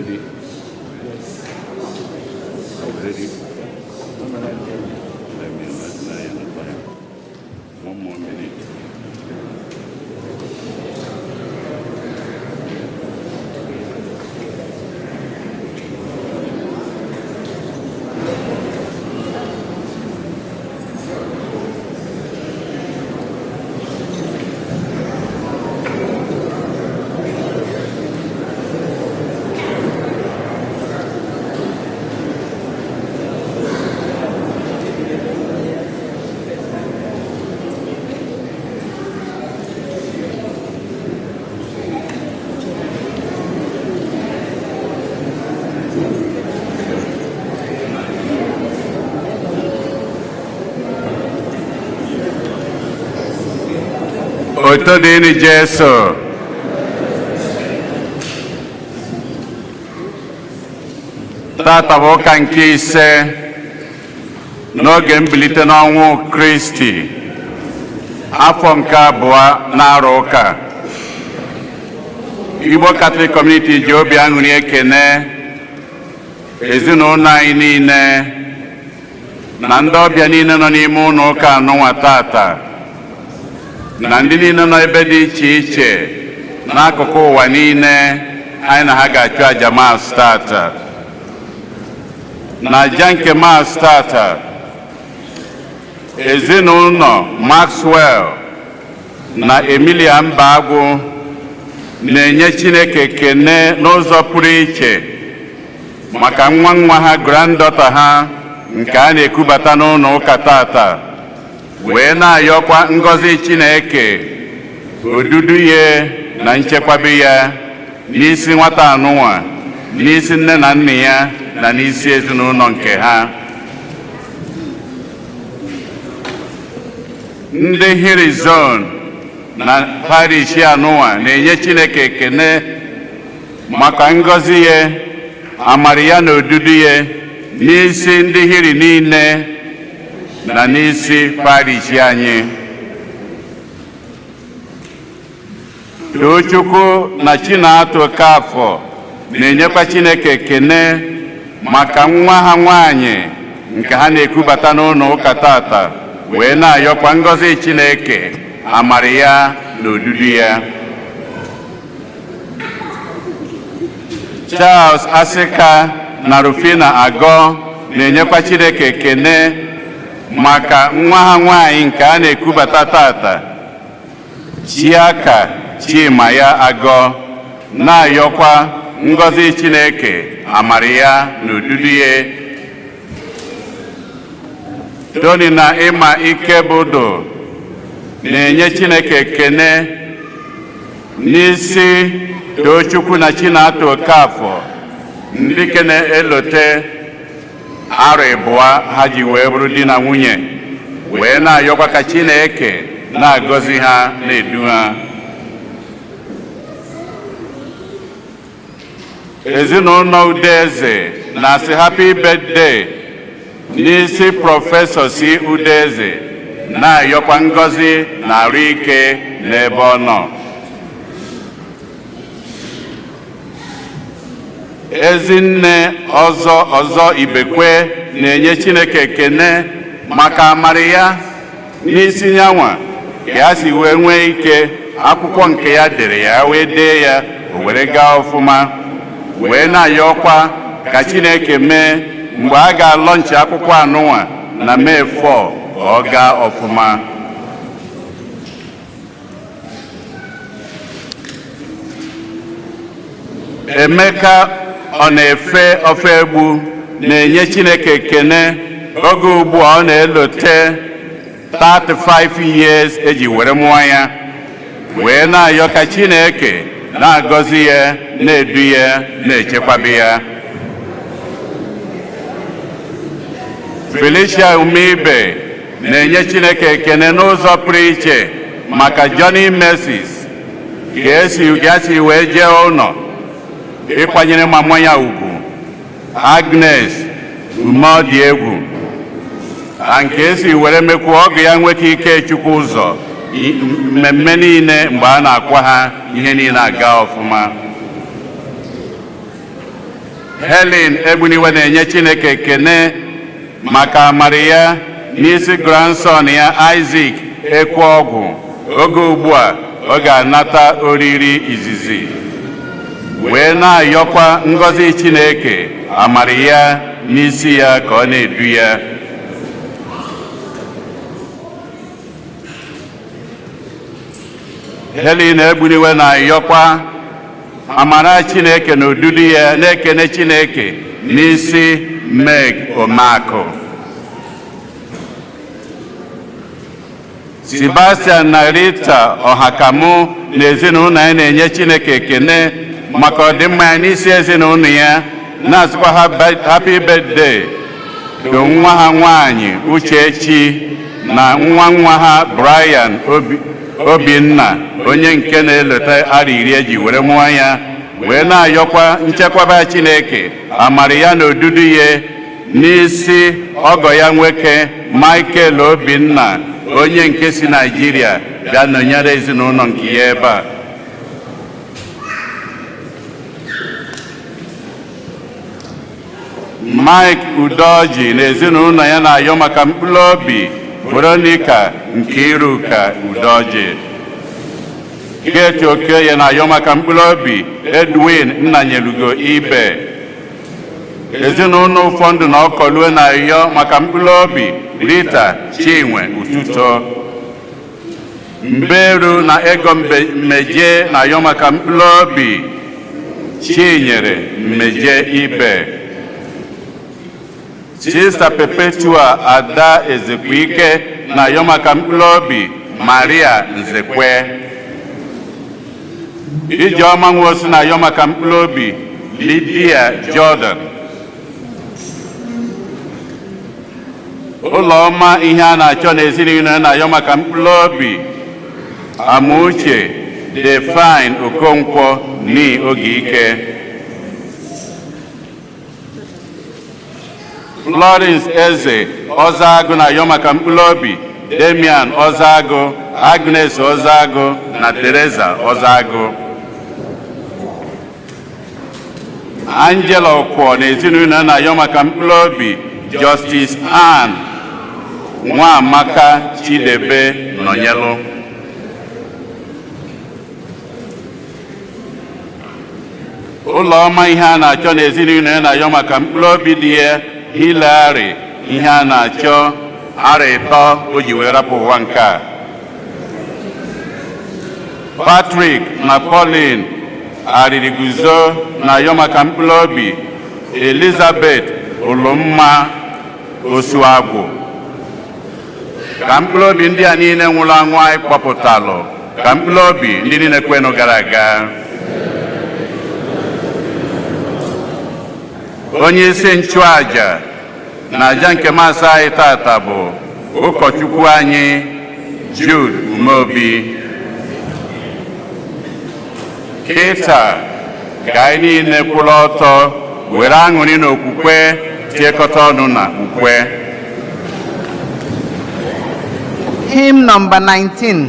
Ready? Ready? Let me let me time. One more minute. Otito dịrị Jesu. Tata bụ ụka nke ise n'oge mbilite n'ọnwụ Kristi, afọ nke abụọ na-arụ ụka. Igbo Catholic Community ji obi aṅụrị ekene ezinụlọ anyị niile na ndị ọbịa niile nọ n'ime ụlọ ụka anụnwa tata, na ndị niile nọ ebe dị iche iche n'akụkụ ụwa niile anyị na ha ga-achụ aja Mass tata. Na aja nke Mass tata, ezinụlọ Maxwell na Emilia Mbagwu na-enye Chineke ekene n'ụzọ pụrụ iche maka nwa nwa ha, granddaughter ha nke a na-ekubata n'ụlọ ụka tata, wee na-ayọkwa ngọzi Chineke, odudu ya na nchekwabe ya n'isi nwata anụnwa, n'isi nne na nna ya na n'isi ezinụlọ nke ha. Ndị Hirizon na parish anụnwa na-enye Chineke ekene maka ngọzi ya, amara ya na odudu ya n'isi ndị Hiri niile na n'isi parish anyị. Tochukwu na Chinatụ Okafọ na-enyekwa Chineke ekene maka nwa ha nwanyị nke ha na-ekubata n'ụlọ ụka tata, wee na-ayọkwa ngọzi Chineke, amara ya na odudu ya. Charles Asika na Rufina Agọ na-enyekwa Chineke ekene maka nwa ha nwanyị nke a na-ekubata tata, Chiaka Chima ya Agọ, na-ayọkwa ngọzi Chineke, amara ya na odudu ya. Tony na Ịma Ikebudo na-enye Chineke ekene n'isi Tochukwu na Chinatụ Okafọ, ndị ke na-elote arọ 2 ha ji wee bụrụ di na nwunye, wee na-ayọkwa ka Chineke na-agọzi ha, na-edu ha. Ezinụlọ Udeze na-asị happy birthday n'isi Professor C. Udeze, na-ayọkwa ngọzi na arụ ike n'ebe ọ nọ. Ezinne ọzọ ọzọ Ibekwe na-enye Chineke ekene maka amara ya n'isi nyanwa, ka ya si wee nwee ike akwụkwọ nke ya dere ya wee dee ya, o were gaa ọfụma, wee na-ayọkwa ka Chineke mee mgbe a ga-alọnchi akwụkwọ anụnwa na May 4 ka ọ gaa ọfụma. Emeka ọ na-efe ofe egbu na-enye Chineke ekene oge ugbu a ọ na-elote 35 years eji were mụọ ya, wee na-ayọ ka Chineke na-agọzi ya, na-edu ya, na-echekwabe ya. Felicia Umibe na-enye Chineke ekene n'ụzọ pụrụ iche maka Johnny Mercies, ka esi ya si wee jee ụlọ ịkwanyere mama ya ugwu, Agnes Umeọdịegwu, na nke esi were mekwu ọgụ ya nwoke Ikechukwu ụzọ mmemme niile mgbe a na-akwa ha, ihe niile aga ọfụma. Helen Egbuniwe na-enye Chineke ekene maka amara ya n'isi grandson ya, Isaac Ekweọgwụ. Oge ugbu a ọ ga-anata oriri izizi, wee na-ayọkwa ngọzi Chineke, amara ya n'isi ya ka ọ na-edu ya. Helen Egbuniwe na-ayọkwa amara Chineke na odudu ya, na-ekene Chineke n'isi Meg Omakụ. Sebastian na Rita Ọhakamụ na ezinụlọ ya na-enye Chineke ekene maka ọdịmma ya n'isi ezinụlọ ya, na-asịkwa ha happy birthday to nwa ha nwanyị Uchechi na nwa nwa ha Brian Obinna, onye nke na-eleta arọ 10 eji were mụọ ya, wee na-ayọkwa nchekwaba Chineke, amara ya na odudu ya n'isi ọgọ ya nwoke Michael Obinna, onye nke si Naijiria bịa nọnyere ezinụlọ nke ya ebe a. Mike Udoji na ezinụlọ ya na-ayọ maka mkpụrụ obi Veronica Nkiruka Udoji. Kate Okoye na-ayọ maka mkpụrụ obi Edwin Nnanyelugo Ibe. Ezinụlọ ụfọdụ na Ọkọlue na-ayọ maka mkpụrụ obi Rita Chinwe Ututo. Mberu na Ego Mmeje na-ayọ maka mkpụrụ obi Chinyere Mmeje Ibe. Sista Perpetua Ada Ezekwike na-ayọ maka mkpụrụ obi Maria Nzekwe. Ijeọma Nwosu na-ayọ maka mkpụrụ obi Lydia Jordan. Ụlọma ihe a na-achọ n'ezinụlọ na-ayọ maka mkpụrụ obi Amuche Define Okonkwo ni oge ike. Florence Eze Ọzọagụ na-ayọ maka mkpụrụ obi Damian Ọzọagụ, Agnes Ọzọagụ na Teresa Ọzọagụ. Angela Ọkwọ na ezinụlọ na-ayọ maka mkpụrụ obi Justice Ann Nwaamaka Chidebe Nọnyelụ. Ụlọma ihe a na-achọ n'ezinụlọ ya na-ayọ maka mkpụrụ obi dị ya, Hilary ihe a na-achọ, arọ 3 o ji wee rapụ ụwa nke a. Patrick na Pauline Arịrịguzo na-ayọ maka mkpụrụ obi Elizabeth Ụlụmma Osuagwụ. Ka mkpụrụ obi ndị a niile nwụrụ anwụ anyị kpọpụtalụ, ka mkpụrụ obi ndị niile kwenụ gara aga. Onye isi nchụaja na aja nke Mass anyị tata bụ ụkọchukwu anyị Jude Umeobi. Kịta ka anyị niile kwụrụ ọtọ were aṅụrị na okwukwe tiekọta ọnụ na ukwe. Hymn number 19.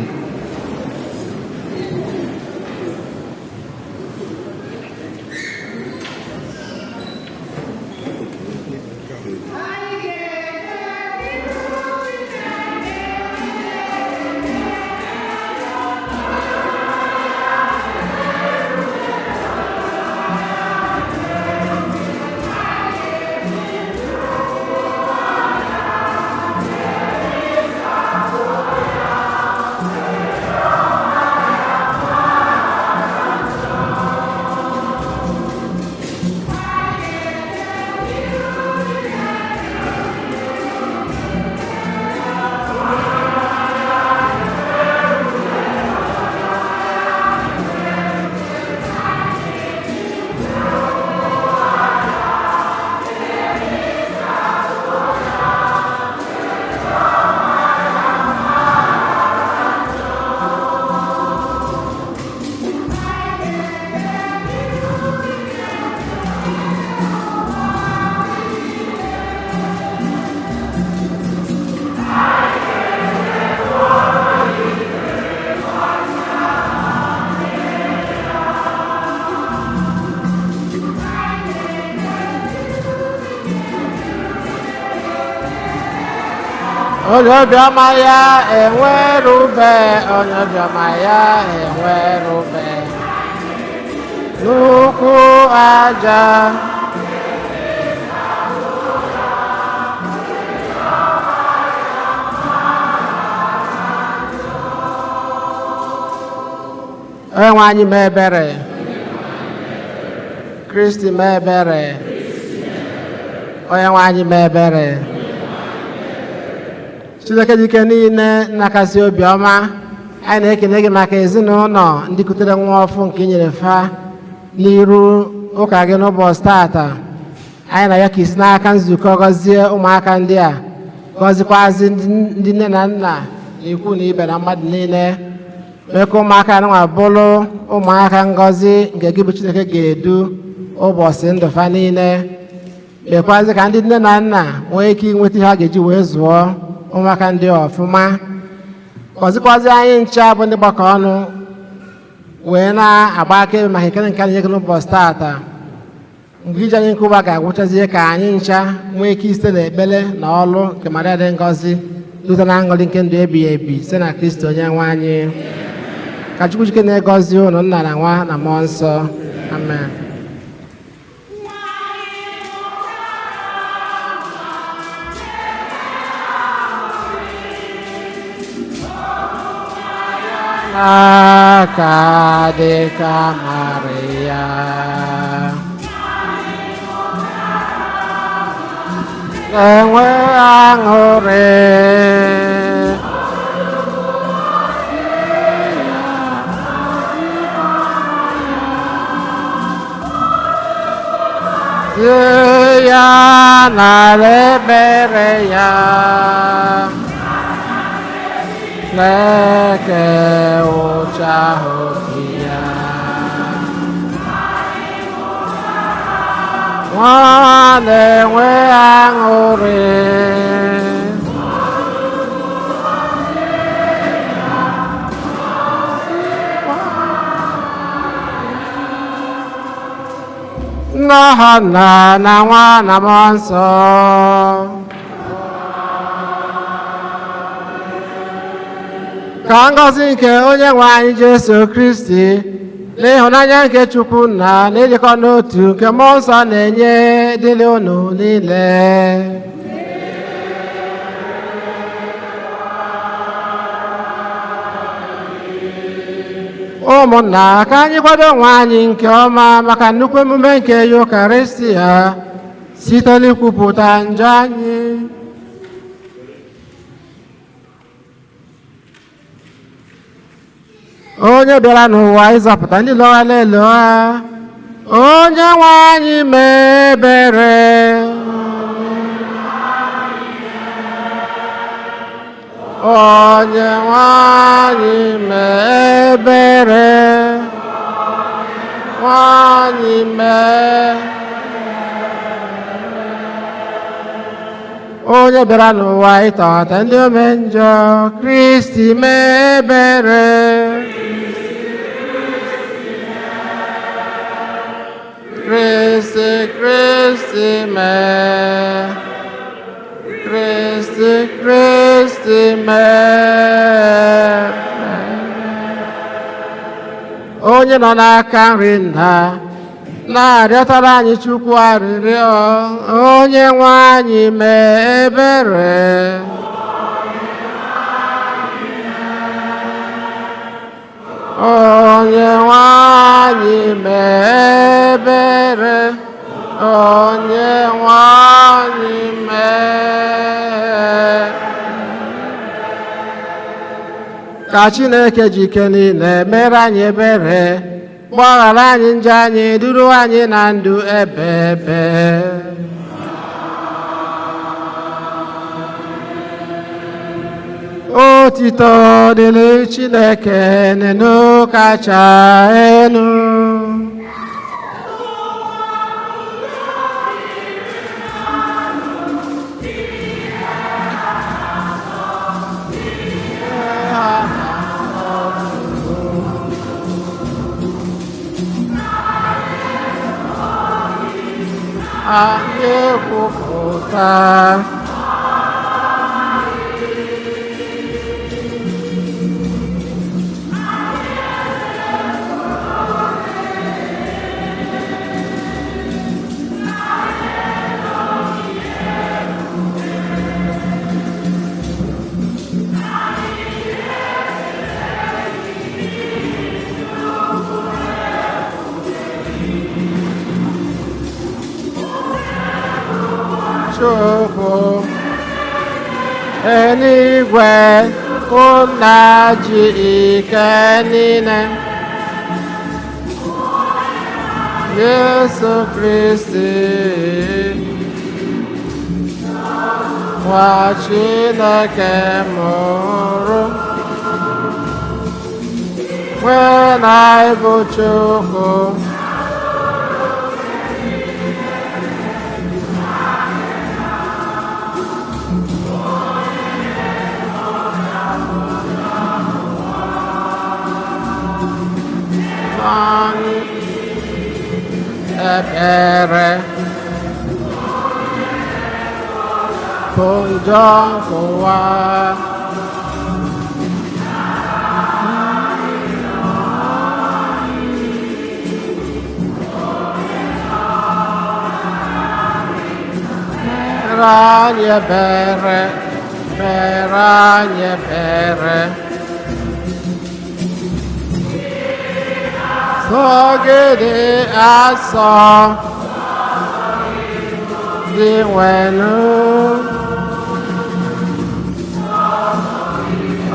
Onye obiọma ya enwere ube, onye obiọma ya enwere ube n'ukwu aja. Onyenwe anyị mee ebere. Kristi mee ebere. Onyenwe anyị mee ebere. Chineke dị ike niile, nnakasị obiọma, anyị na-ekele gị maka ezinụlọ ndị kutere nwa ọfụ nke i nyere fa n'iru ụka gị n'ụbọchị tata. Anyị na-arịọ ka isi n'aka nzukọ gọzie ụmụaka ndị a, gọzikwazi ndị nne na nna na ikwu na ibe na mmadụ niile. Mee ka ụmụaka nwa bụrụ ụmụaka ngọzi nke gị bụ Chineke ga-edu ụbọchị ndụ fa niile. Mekwazị ka ndị nne na nna nwee ike inweta ihe a ga-eji wee zụọ ụmụaka ndị ọfụma. Gọzikwazị anyị ncha bụ ndị gbakọ ọnụ wee na-agba akaebe maka ekele nke anyị n'ụbọchị tata. Mgbe ije anyị nke ụwa ga-agwụchazie, ka anyị ncha nwee ike isite n'ekpere na ọlụ nke Maria dị ngọzi lute na aṅụrị nke ndụ ebighị ebi site na Kristi onye nwe anyị. Ka Chukwu Chike na-egọzi unu, nna na nwa na mmụọ nsọ. Amen. N'aka dịka Maria, na-enwe aṅụrị. Tie ya nara ekpere ya, na-eke ụcha obi ya. Nwa na-enwe aṅụrị. N'aha Nna na Nwa na Mmụọ Nsọ. Ka ngọzi nke onye nwe anyị Jesu Kristi na ịhụnanya nke Chukwu nna na ịdịkọ n'otu nke Mmụọ Nsọ na-enye dịrị unu niile. Ụmụnna, ka anyị kwado onwe anyị nke ọma maka nnukwu emume nke Yukaristia site n'ikwupụta njọ anyị. Onye bịara n'ụwa ịzọpụta ndị lọghara elu ha, onye nwe anyị mee ebere. Onye nwe anyị mee ebere. Nwanyị mee. Onye bịara n'ụwa ịtọghata ndị ome njọ, Kristi mee ebere. Kristi, Kristi mee. Kristi, Kristi mee. Onye nọ n'aka nri nna na-arịọtara anyị Chukwu arịrịọ, onye nwe anyị mee ebere. Onye nwe anyị mee ebere. Onye nwe anyị mee. Ka Chineke ji ike niile mere anyị ebere, gbaghara anyị njọ anyị, duru anyị na ndụ ebe ebe. Otito dịrị Chineke n'enu kacha elu. Anyị ekwupụta. Chukwu eluigwe nna ji ike niile Jesu Kristi nwa Chineke mụrụ nwee na ịbụ Chukwu. Anyị ebere bụ njọ nke ụwa. Mere anyị ebere, mere anyị ebere. Sọgide asọ dị nwenu.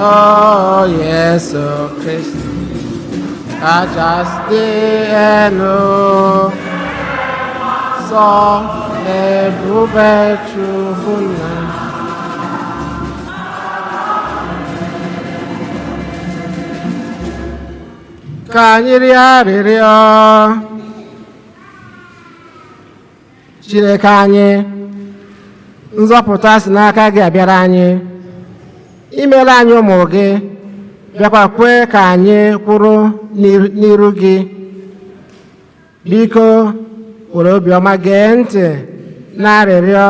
O Jesu Kristi, kachasị elu, sọ n'ebube Chukwu nna. Ka anyị rịọ arịrịọ. Chineke anyị, nzọpụta si n'aka gị abịara anyị. Imeela anyị ụmụ gị, bịakwa kwee ka anyị kwụrụ n'iru gị. Biko were obiọma gee ntị na arịrịọ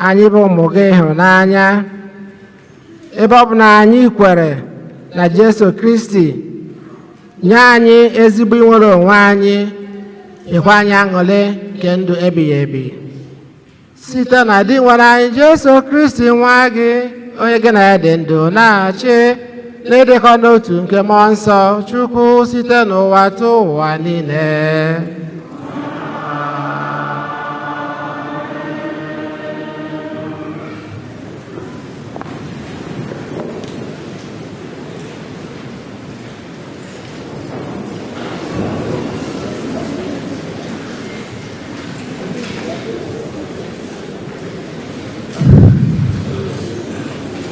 anyị bụ ụmụ gị hụrụ n'anya. Ebe ọ bụ na anyị kwere na Jesu Kristi, nye anyị ezigbo inwere onwe anyị, nyekwa anyị aṅụrị nke ndụ ebighị ebi. Site na di nwere anyị Jesu Kristi nwa gị, onye gị na ya dị ndụ na-achị n'ịdịkọ n'otu nke mmụọ nsọ Chukwu site n'ụwa tụ ụwa niile.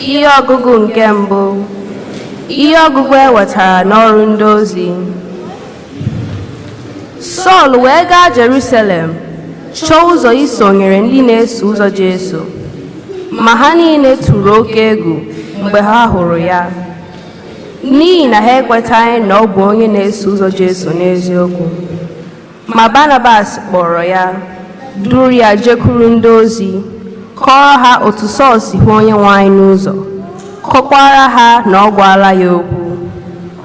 Ihe ọgụgụ nke mbụ. Ihe ọgụgụ e wetara n'ọrụ ndị ozi. Sọl wee gaa Jerusalem chọọ ụzọ isonyere ndị na-eso ụzọ Jesu, ma ha niile tụrụ oke egwu mgbe ha hụrụ ya, n'ihi na ha ekwetaghị na ọ bụ onye na-eso ụzọ Jesu n'eziokwu. Ma Barnabas kpọrọ ya, duru ya jekwuru ndị ozi, kọrọ ha otu Sọl si hụ Onyenwe anyị n'ụzọ, kọkwara ha na ọ gwala ya okwu.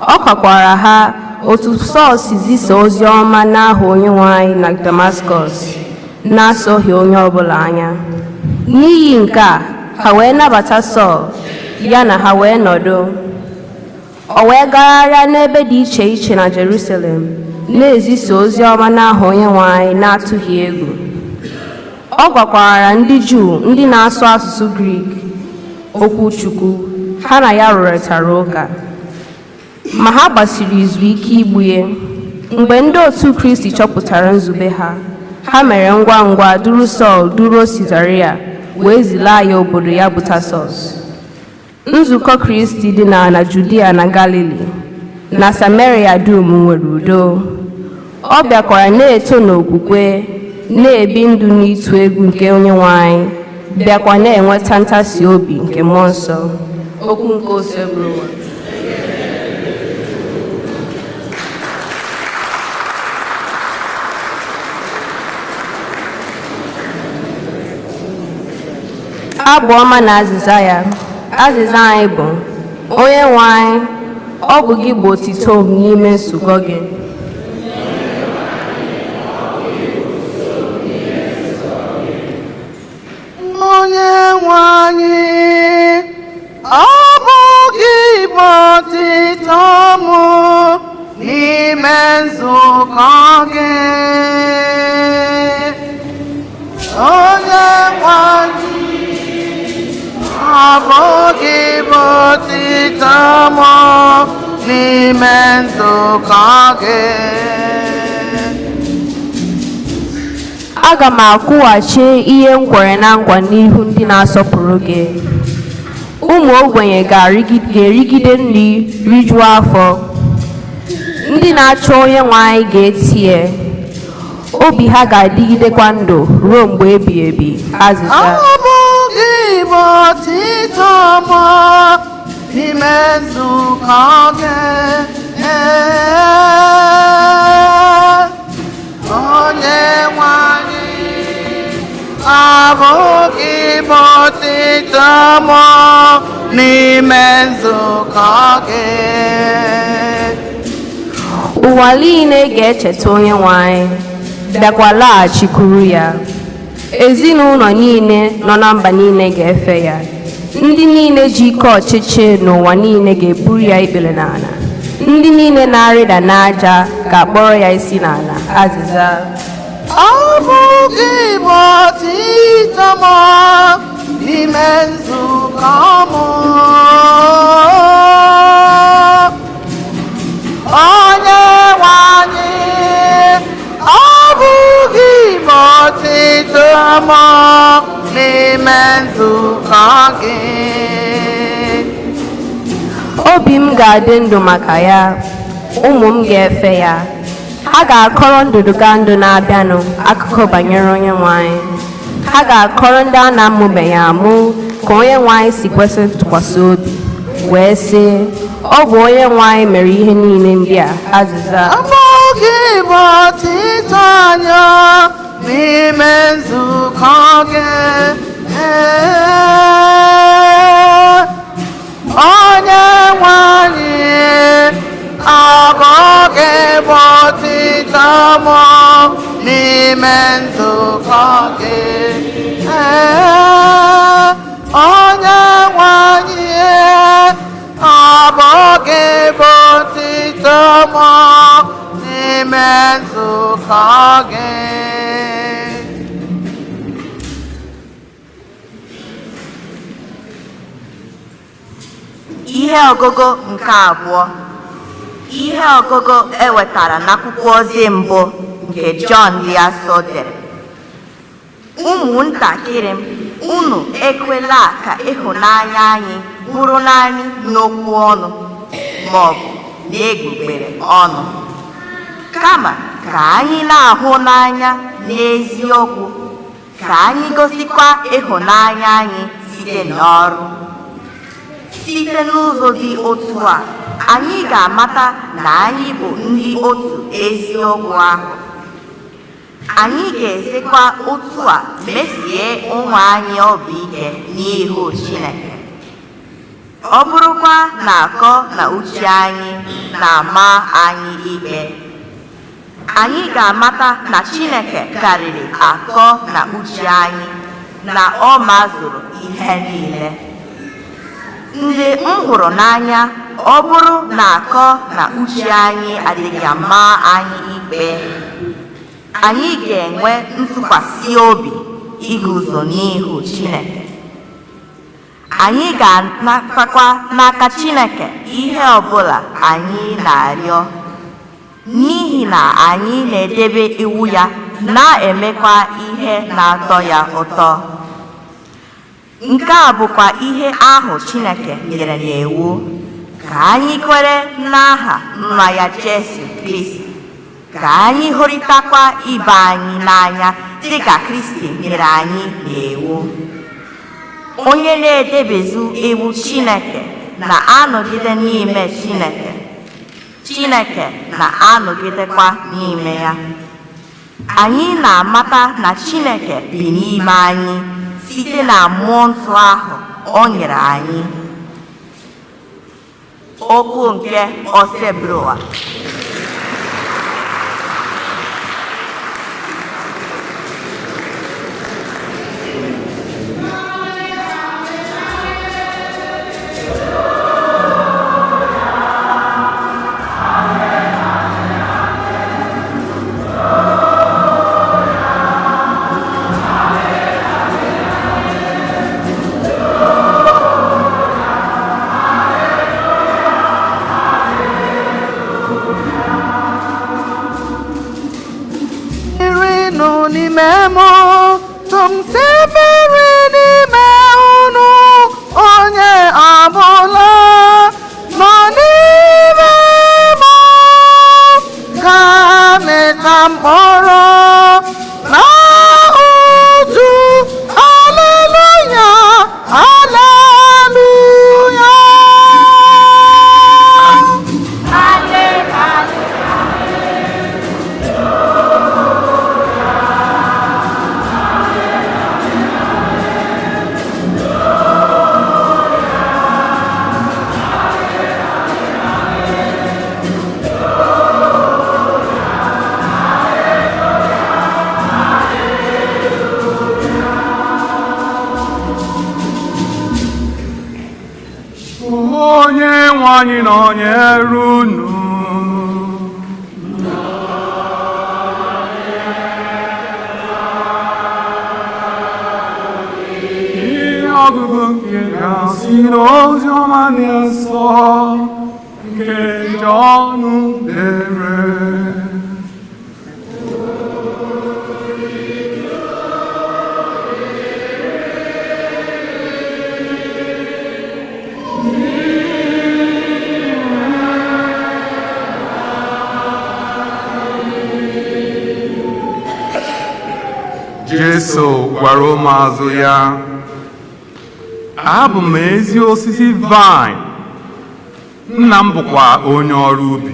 Ọ kọkwara ha otu Sọl si zisa ozi ọma n'aha Onyenwe anyị na Damaskọs, na-asọghị onye ọbụla anya. N'ihi nke a, ha wee nabata Sọl, ya na ha wee nọdụ. O wee gagharịa n'ebe dị iche iche na Jerusalem, na-ezisa ozi ọma n'aha Onyenwe anyị na-atụghị egwu. Ọ gwakwara ndị Juu ndị na-asụ asụsụ Grik okwu Chukwu, ha na ya rụrịtara ụka. Ma ha gbasiri izu ike igbu ya. Mgbe ndị otu Kristi chọpụtara nzube ha, ha mere ngwa ngwa duru Sọl duruo Sizaria wee zilaa ya obodo ya bụ Tasọs. Nzukọ Kristi dị na Judia na Galili na Samaria dum nwere udo. Ọ bịakwara na-eto n'okwukwe, na-ebi ndụ n'ịtụ egwu nke Onyenwe anyị, bịakwa na-enweta ntasi obi nke Mmụọ Nsọ. Okwu nke Osebụrụwa. Abụ ọma na azịza ya. Azịza anyị bụ: Onyenwe anyị, ọ bụ gị bụ otito m n'ime nzukọ gị. Onye nwe anyị, ọ bụ gị bụ otito m n'ime nzukọ gị. Onye nwe anyị, Ọ bụ gị bụ otito m n'ime nzukọ gị. Aga m akwụghachi ihe m kwere na nkwa n'ihu ndị na-asọpụrụ gị. Ụmụ ogbenye ga-erigide nri rijuo afọ. Ndị na-achọ Onyenwe anyị ga-etie, obi ha ga-adịgidekwa ndụ ruo mgbe ebighị ebi. Azịza. Ọ bụ gị bụ otito m n'ime nzukọ gị. Onye nwe anyị, ọ bụ gị bụ otito m n'ime nzukọ gị. Ụwa niile ga-echeta Onyenwe anyị, bịakwa laghachikwuru ya. Ezinụlọ niile nọ na mba niile ga-efe ya. Ndị niile ji ike ọchịchị n'ụwa niile ga-eburu ya ikpere n'ala. Ndị niile na-arịda n'aja ga-akpọrọ ya isi n'ala. Azịza. Ọ bụ gị bụ otito m n'ime nzukọ m. Onye nwe anyị, ọ bụ gị bụ otito m n'ime nzukọ gị. Obi m ga-adị ndụ maka ya, ụmụ m ga-efe ya. Ha ga-akọrọ ndụdụgandụ na-abịanụ akụkọ banyere Onyenwe anyị. Ha ga-akọrọ ndị a na-amụbeghị amụ ka Onyenwe anyị si kwesị ntụkwasị obi, wee sị, ọ bụ Onyenwe anyị mere ihe niile ndị a. Azịza. Ọ bụ gị bụ otito anyị n'ime nzukọ gị. Onye nwe anyị, ọ bụ gị bụ otito m n'ime nzukọ gị. Onye nwe anyị, ọ bụ gị bụ otito m n'ime nzukọ gị. Ihe ọgụgụ nke abụọ. Ihe ọgụgụ e wetara n'akwụkwọ ozi mbụ nke Jọn dị asọ dere. Ụmụntakịrị m, unu ekwela ka ịhụnanya anyị bụrụ naanị n'okwu ọnụ ma ọ bụ n'egbugbere ọnụ, kama ka anyị na-ahụ n'anya n'eziokwu, ka anyị gosikwa ịhụnanya anyị site n'ọrụ. Site n'ụzọ dị otu a, anyị ga-amata na anyị bụ ndị otu eziokwu ahụ. Anyị ga-esikwa otu a mesie onwe anyị obi ike n'ihu Chineke. Ọ bụrụkwa na akọ na uche anyị na-ama anyị ikpe, anyị ga-amata na Chineke karịrị akọ na uche anyị, na ọ mazuru ihe niile. Ndị m hụrụ n'anya, ọ bụrụ na akọ na uche anyị adịghị ama anyị ikpe, anyị ga-enwe ntụkwasị obi iguzo n'ihu Chineke. Anyị ga-anatakwa n'aka Chineke ihe ọbụla anyị na-arịọ, n'ihi na anyị na-edebe iwu ya na-emekwa ihe na-atọ ya ụtọ. Nke a bụkwa ihe ahụ Chineke nyere n'iwu, ka anyị kwere n'aha nwa ya Jesu Kristi, ka anyị hụrịtakwa ibe anyị n'anya dịka Kristi nyere anyị n'iwu. Onye na-edebezu iwu Chineke na-anọgide n'ime Chineke, Chineke na-anọgidekwa n'ime ya. Anyị na-amata na Chineke bi n'ime anyị site na mmụọ nsọ ahụ o nyere anyị. Okwu nke Osebụrụwa. Birinụ n'ime mụ, tụmsi biri n'ime unu, onye ọbụla nọ n'ime mụ ga-amịta mkpụrụ na uju. Haleluya, haleluya. Onye nwe anyị nọnyere unu. Ihe ọgụgụ nke gasị n'ozi ọma dị nsọ nke Jọn dere. Jesu gwara ụmụazụ ya, abụ m ezi osisi vine, nna m bụkwa onye ọrụ ubi.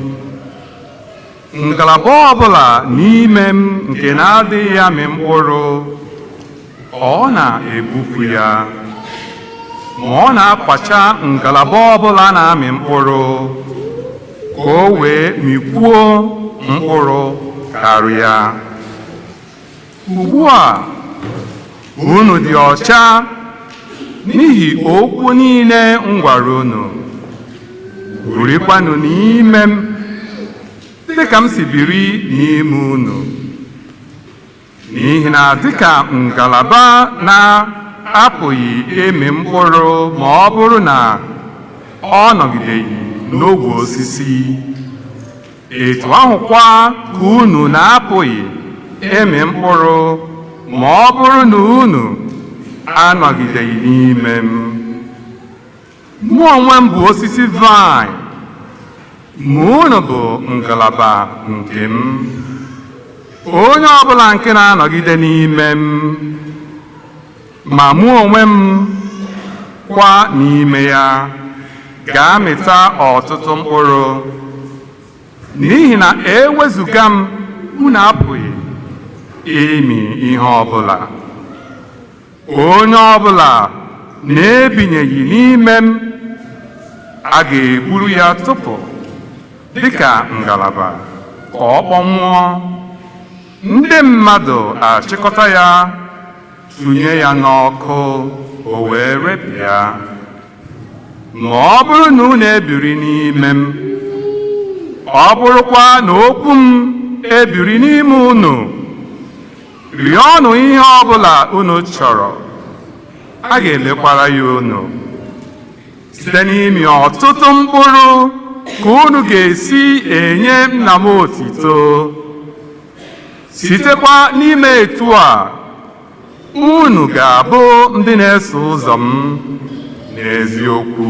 Ngalaba ọbụla n'ime m nke na-adịghị amị mkpụrụ, ọ na-egbupụ ya, ma ọ na-akwacha ngalaba ọbụla na-amị mkpụrụ, ka o wee mịkwuo mkpụrụ karịa. Ugbu a, unu dị ọcha n'ihi okwu niile m gwara unu. Birikwanụ n'ime m, dịka m si biri n'ime unu. N'ihi na dịka ngalaba na-apụghị ịmị mkpụrụ ma ọ bụrụ na ọ nọgideghị n'ogwe osisi, etu ahụkwa ka unu na-apụghị ịmị mkpụrụ ma ọ bụrụ na unu anọgideghị n'ime m. Mụ onwe m bụ osisi vine, ma unu bụ ngalaba nke m. Onye ọbụla nke na-anọgide n'ime m, ma mụ onwe m kwa n'ime ya, ga-amịta ọtụtụ mkpụrụ, n'ihi na ewezuga m, unu apụghị ịmị ihe ọbụla. Onye ọbụla na-ebinyeghị n'ime m, a ga-egburu ya tụpụ dịka ngalaba ka ọ kpọnwụọ. Ndị mmadụ achịkọta ya, tụnye ya n'ọkụ, o wee repịa. Ma ọ bụrụ na unu ebiri n'ime m, ọ bụrụkwa na okwu m ebiri n'ime unu, rịọnụ ihe ọbụla unu chọrọ, a ga-emekwara ya unu. Site n'ịmị ọtụtụ mkpụrụ ka unu ga-esi enye nna m otito. Sitekwa n'ime etu a, unu ga-abụ ndị na-eso ụzọ m n'eziokwu.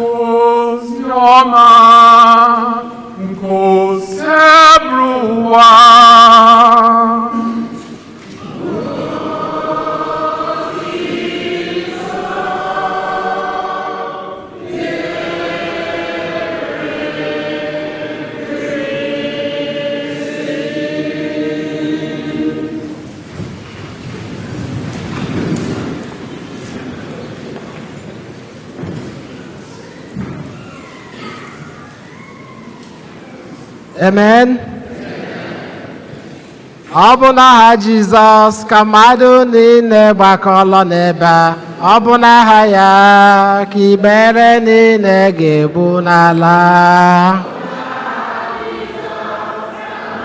Ozi ọma nke Osebụrụwa. Amen. Ọ bụ n'aha Jizọs ka mmadụ niile gbakọlọ n'ebe a. Ọ bụ n'aha ya ka ikpere niile ga-ebu n'ala.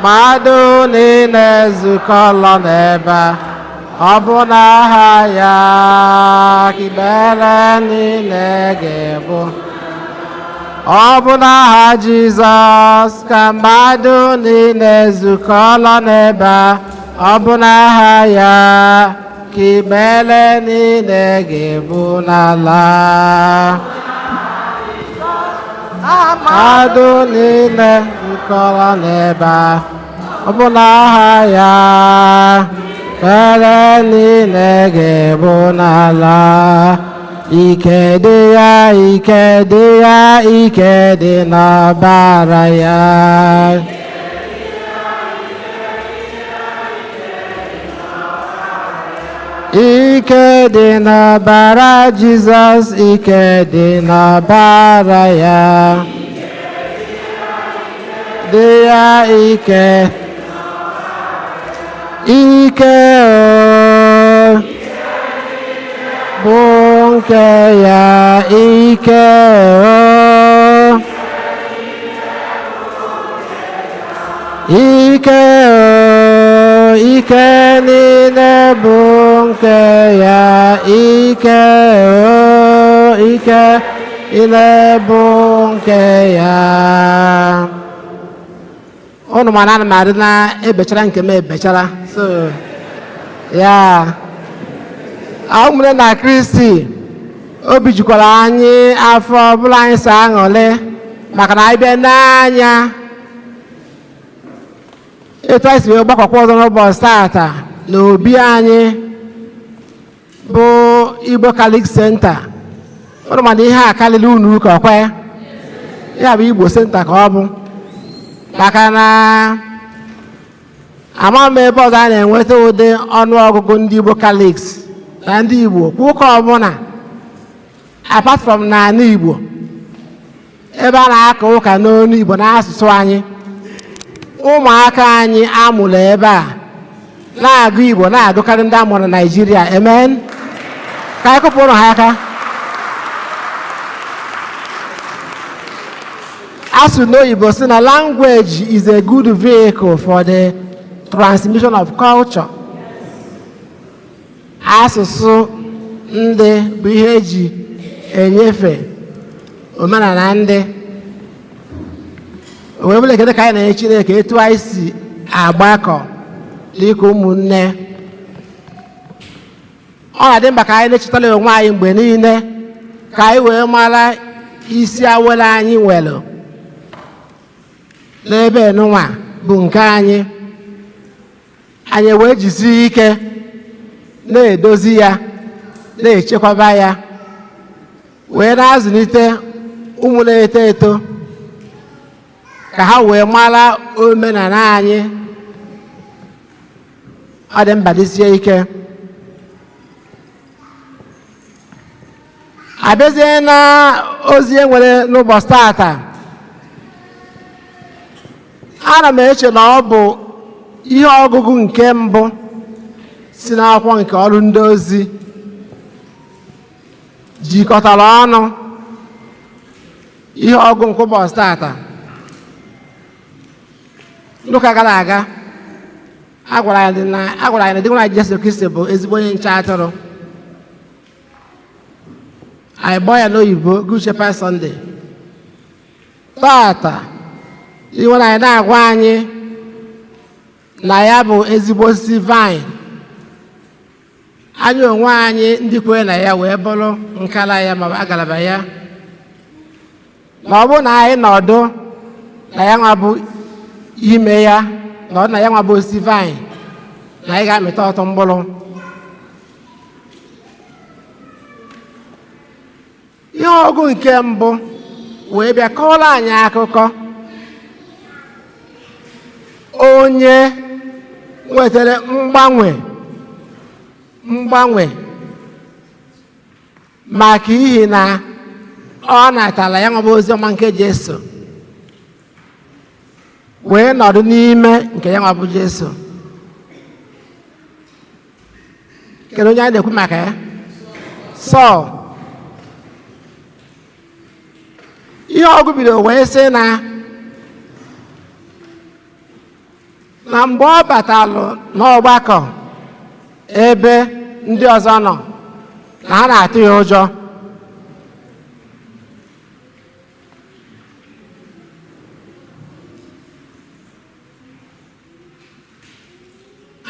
Mmadụ niile zukọlọ n'ebe a. Ọ bụ n'aha ya ka ikpere niile ga-ebu. Ọ bụ n'aha Jizọs ka mmadụ niile zukọọla n'ebe a. Ọ bụ n'aha ya ka ikpere niile ga-ebu n'ala. Mmadụ niile zukọrọ n'ebe a. Ọ bụ n'aha ya ikpere niile ga-ebu n'ala. Ike dị ya, ike dị ya, ike dị n'ọbara ya. Ike dị n'ọbara Jizọs, ike dị n'ọbara ya. Dị ya ike. Ike o bụ nke ya, ike o. Ike o, ike niile bụ nke ya, ike o, ike niile bụ nke ya. Ụnụ mana ana m adị na-ebechara nke m ebechara. So ya ụmụnne na Kristi, obi jukwara anyị afọ ọbụla anyị so aṅụrị maka na anyị bịa n'anya etu anyị si wee gbakọkwa ọzọ n'ụbọchị tata na obi anyị bụ Igbo Catholic Center. Ụnụ mana ihe a karịrị unu ụka ọkwa ya, ya bụ Igbo Center ka ọ bụ, maka na ama m ebe ọzọ a na-enweta ụdị ọnụọgụgụ ndị Igbo Catholics na ndị Igbo kwa ụka ọbụla apart from n'ala Igbo, ebe a na-aka ụka n'onu Igbo n'asụsụ anyị. Ụmụaka anyị amụrụ ebe a na-agụ Igbo na-agụkarị ndị amụrụ na Naịjirịa. Amen. Ka anyị kụpụrụ ha aka. Asụ n'oyibo sị na language is a good vehicle for the transmission of culture. Asụsụ ndị bụ ihe eji enyefe omenala ndị wee bụrụ. Ekele ka anyị na-enye Chineke etu anyị si agbakọ dịka ụmụnne. Ọ na-adị mkpa ka anyị na-echetara onwe anyị mgbe niile ka anyị wee mara isi awele anyị nwere n'ebe nụnwa bụ nke anyị. Anyị wee jisie ike na-edozi ya, na-echekwaba ya, wee na-azụlite ụmụ na-eto eto ka ha wee mara omenala anyị. Ọ dị mkpa dịsie ike. Abịazie na ozi e nwere n'ụbọchị tata, ana m eche na ọ bụ ihe ọgụgụ nke mbụ si n'akwụkwọ nke ọrụ ndị ozi jikọtara ọnụ ihe ọgụgụ nke ụbọchị tata. N'ụka gara aga, a gwara anyị na Dinwenụ Jesu Kristi bụ ezigbo onye nche atụrụ. Anyị gbaa ya n'oyibo Good Shepherd Sunday. Tata Dinwenụ anyị na-agwa anyị na ya bụ ezigbo osisi vine, anyị onwe anyị ndị kwere na ya wee bụrụ nkala ya ma ọ bụ agalaba ya. Ma ọ bụrụ na anyị nọdụ na ya nwa bụ ime ya, nọdụ na ya nwa bụ osisi vine, na anyị ga-amịta ọtụ mkpụrụ. Ihe ọgụ nke mbụ wee bịa kọọrọ anyị akụkọ onye nwetara mgbanwe maka ihi na ọ natara ya nwa bụ ozi ọma nke Jesu wee nọdụ n'ime nke ya nwa bụ Jesu. Kedu onye anyị na-ekwu maka ya? Sọl. Ihe ọgụ bido wee sị na mgbe ọ batalụ n'ọgbakọ ebe ndị ọzọ nọ na ha na-atụ ya ụjọ.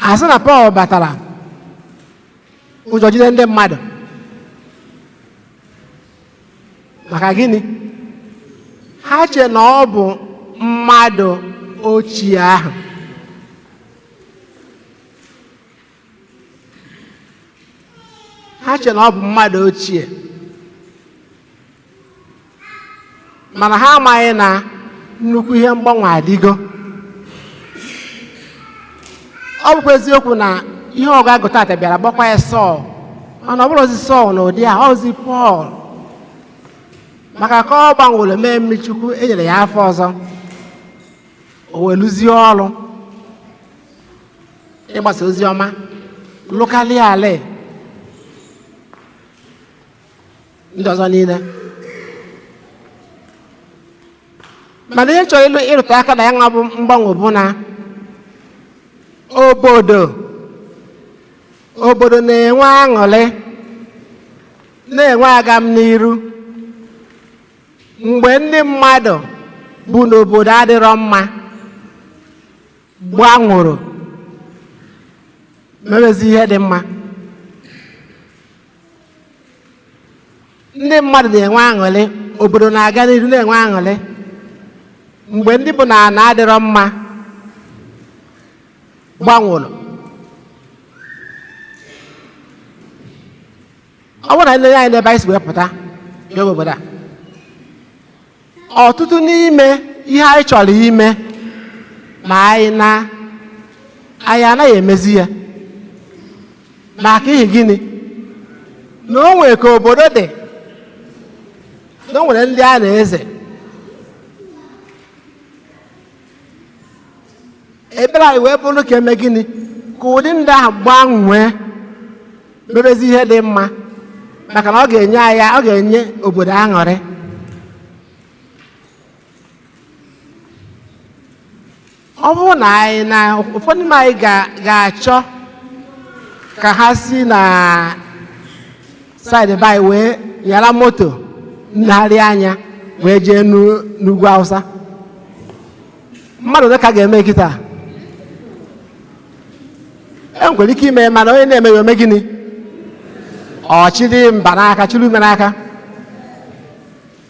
Asị na Pọl batara, ụjọ jide ndị mmadụ. Maka gịnị? Ha che na ọ bụ mmadụ ochie ahụ. Ha che na ọ bụ mmadụ ochie, mana ha amaghị na nnukwu ihe mgbanwe adịgo. Ọ bụkwa eziokwu na ihe ọgụ agụ tata bịara gbakwa ya Sọl, mana ọ bụrụzi Sọl na ụdị a, ọzi Pọl, maka ka ọ gbanwere mee mmiri Chukwu, e nyere ya afọ ọzọ, o wee lụzie ọrụ ịgbasa ozi ọma lụkarịa ala ndị ọzọ niile. Mana ihe chọrọ ịlụ ịrụta aka na ya nwa bụ mgbanwe bụ na obodo na-enwe aṅụrị, na-enwe agam n'iru mgbe ndị mmadụ bụ n'obodo adịrọ mma gbanwuru mewezi ihe dị mma. Ndị mmadụ na-enwe aṅụrị, obodo na-aga n'iru na-enwe aṅụrị mgbe ndị bụ na ana adịrọ mma gbanwuru. Ọ bụrụ na ndị anyị n'ebe anyị si wee pụta bịa obodo a, ọtụtụ n'ime ihe anyị chọrọ ime ma anyị na anyị anaghị emezi ya. Maka ihi gịnị? Na o nwere ka obodo dị, na o nwere ndị a na-eze. Ebere anyị wee bụrụ ka eme gịnị ka ụdị ndị ahụ gbanwee mebezi ihe dị mma, maka na ọ ga-enye anyị, ọ ga-enye obodo aṅụrị. Ọ bụrụ na anyị na ụfọdụ n'ime anyị ga-achọ ka ha si na saịdị be anyị wee nyara moto nlegharị anya wee jee n'ugwu Awụsa, mmadụ ole ka ga-eme kịta? E nwekwara ike ime, mana onye na-eme ya ome gịnị? Ọ chịrị mba n'aka, chịrị ume n'aka.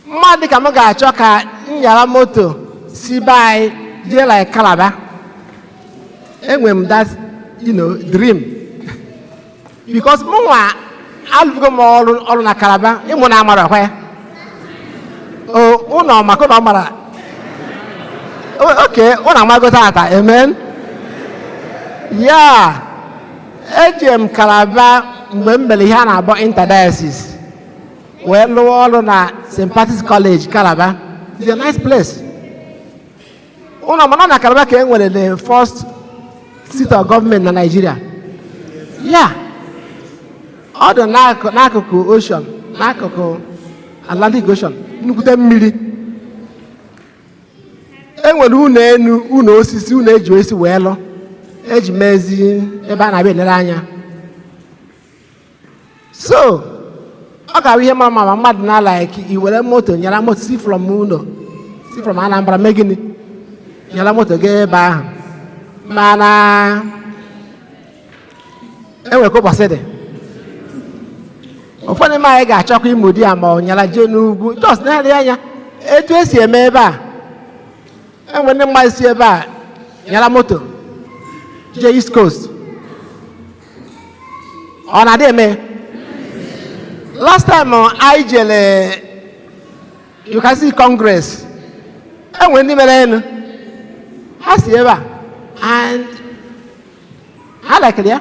Mmadụ dịka m ga-achọ ka m nyara moto si be anyị jee like Calabar. Enwere m that dream, because mụ nwa alụgo m ọrụ na Calabar. Ịmụ na amara kwa ya o ụnọ maka ụnọ mara oke ụnọ amago tata. Amen. Ya eje m Calabar mgbe m mere ihe a na-akpọ interdiocese, wee lụọ ọrụ na St. Patrick's College, Calabar. It's a nice place. Ụnọ mana na Calabar ka e nwere the first seat of government na Nigeria. Ya ọ dị n'akụkụ ocean, n'akụkụ Atlantic Ocean, nnukwute mmiri. E nwere ụlọ enu, ụlọ osisi, ụlọ eji osisi wee lụ, eji mezi ebe a na-abịa elere anya. So ọ ga-abụ ihe mara mma ma mmadụ na like i were moto nyara moto si from ụlọ, si from Anambra mee gịnị, nyara moto gaa ebe ahụ. Mana enwere ka ụbọchị dị, ụfọdụ n'ime anyị ga-achọkwa ịmụ di ya ma ọ nyara jee n'ugwu, just negharị anya etu esi eme ebe a. Enwere ndị mmadụ si ebe a nyara moto jee East Coast, ọ na-adị eme. Last time anyị jere Eucharistic Congress, enwere ndị mere elu ha si ebe a and ha lekere ya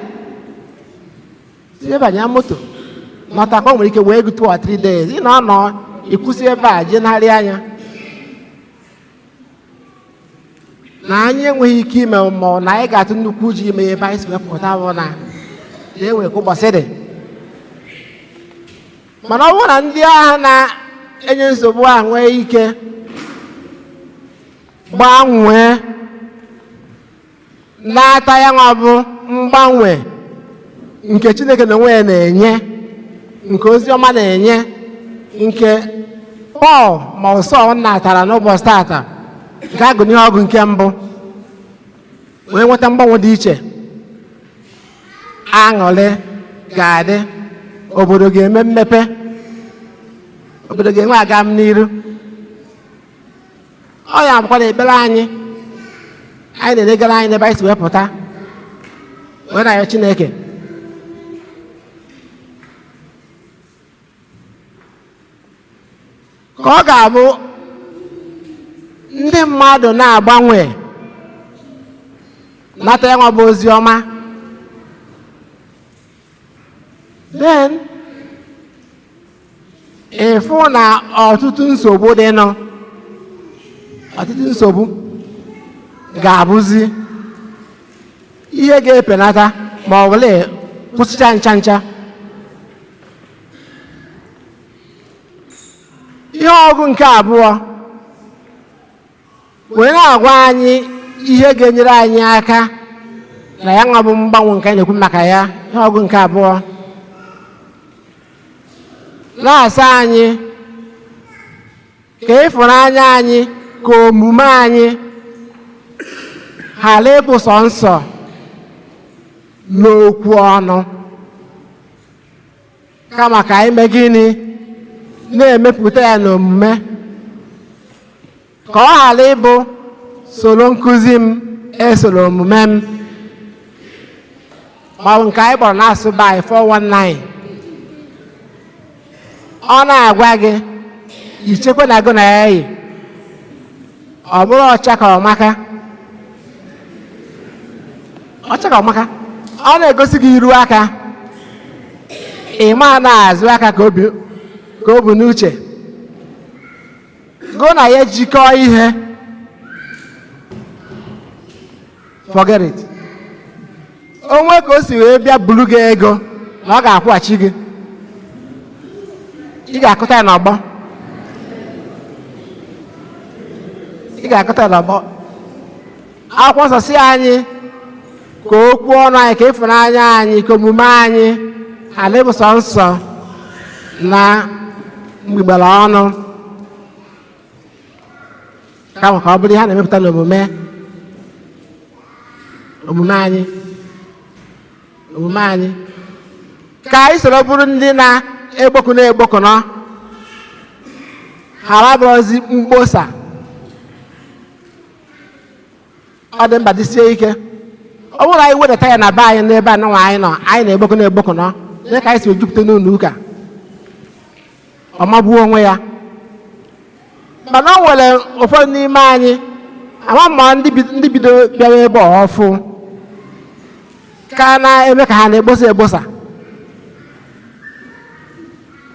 si ebe a nya moto nọtakwa. Nwere ike wee ego 2 or 3 days ị nọ ịkwụsị ebe a jee narị anya. Na anyị enweghị ike ime, ma ọ na anyị ga-atụ nnukwu ụjọ ime ebe anyị si wepụta bụ na na-enwe ka ụbọchị dị. Mana ọ bụrụ na ndị agha na-enye nsogbu ahụ nwee ike gbanwee n'ata ya nwa bụ mgbanwe nke Chineke na onwe ya na-enye, nke ozi ọma na-enye, nke Pọl ma ọ Sọl natara n'ụbọchị tata nke agụ n'ihe ọgụ nke mbụ, wee nweta mgbanwe dị iche. Aṅụrị ga-adị, obodo ga-eme mmepe, obodo ga-enwe agam n'iru. Ọ ya bụkwa na ekpere anyị anyị na-elegara anyị n'ebe anyị si wee pụta wee na-arịọ Chineke ka ọ ga-abụ ndị mmadụ na-agbanwe nata ya nwa bụ ozi ọma. Then ịfụ na ọtụtụ nsogbu dịnụ, ọtụtụ nsogbu ga-abụzi ihe ga-epenata ma ọ bụla kwụsịcha ncha ncha. Ihe ọgụ nke abụọ wee na-agwa anyị ihe ga-enyere anyị aka na ya nwa bụ mgbanwe nke anyị na-ekwu maka ya. Ihe ọgụ nke abụọ na-asa anyị ka ịfụnanya anyị, ka omume anyị ghara ịbụ sọ nsọ n'okwu ọnụ, kama ka anyị mee gịnị? Na-emepụta ya n'omume, ka ọ ghara ịbụ soro nkụzi m esoro omume m, ma ọ bụ nke anyị kpọrọ na-asụ by 419. Ọ na-agwa gị ichekwa na gị na ya yi, ọ bụrụ ọcha ka ọmaka, ọcha ka ọmaka, ọ na-egosi gị iru aka, ị ma na-azụ aka ka o bu n'uche gụ na ya jikọọ ihe. Forget it. Onwe ka o si wee bịa buru gị ego na ọ ga-akwụghachi gị, ị ga-akụta ya n'ọgbọ, ị ga-akụta ya n'ọgbọ. Akwụkwọ nsọ si anyị ka okwu ọnụ anyị, ka ịfụnanya anyị, ka omume anyị ghara ịbụ sọ nsọ na mgbigbere ọnụ, kama ka ọ bụrụ ihe a na-emepụta n'omume, omume anyị, omume anyị, ka anyị soro bụrụ ndị na-egbokọ na-egbokọnọ, ghara abụrụzi mkposa. Ọ dị mkpa dịsie ike. Ọ bụrụ na anyị wedata ya na be anyị n'ebe a nwa anyị nọ, anyị na-egbokọ na-egbokọnọ, dị ka anyị si jupụta n'ụlọ ụka, ọ magbuo onwe ya. Mana o nwere ụfọdụ n'ime anyị, ama ma ndị bido bịara ebe ọfụ ka na-eme ka ha na-egbosa egbosa.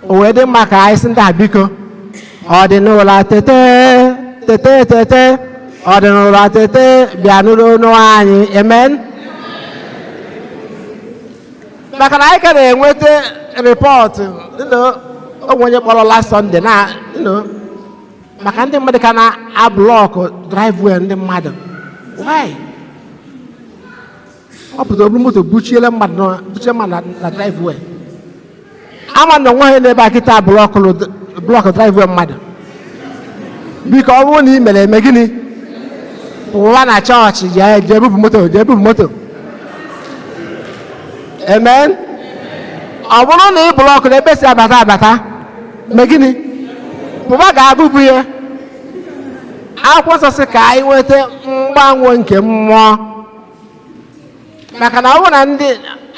O wee dị mma ka anyị sị ndị a biko, ọ dị n'ụlọ tete tete tete, ọ dị n'ụlọ tete, bịa nụrụ ọnụ anyị. Amen. Maka na anyị ka na-enweta rịpọtụ onwe onye kpọrọ last Sunday na maka ndị mmadụ ka na-ablọkụ driveway ndị mmadụ. Why? Ọ pụtara oburu moto buchiele mmadụ na driveway. Ama na onwe ha n'ebe a kịta blọkụ driveway mmadụ. Biko ọ bụrụ na ị mere eme gịnị? Pụwa na chọọchị jee bupụ moto, jee bupụ moto. Amen. Ọ bụrụ na ị blọkụ n'ebe si abata abata, mee gịnị? Pụwa ga-abụbu ya. Akwụkwọ nsọ sị ka anyị nweta mgbanwe nke mmụọ, maka na ọ bụrụ na ndị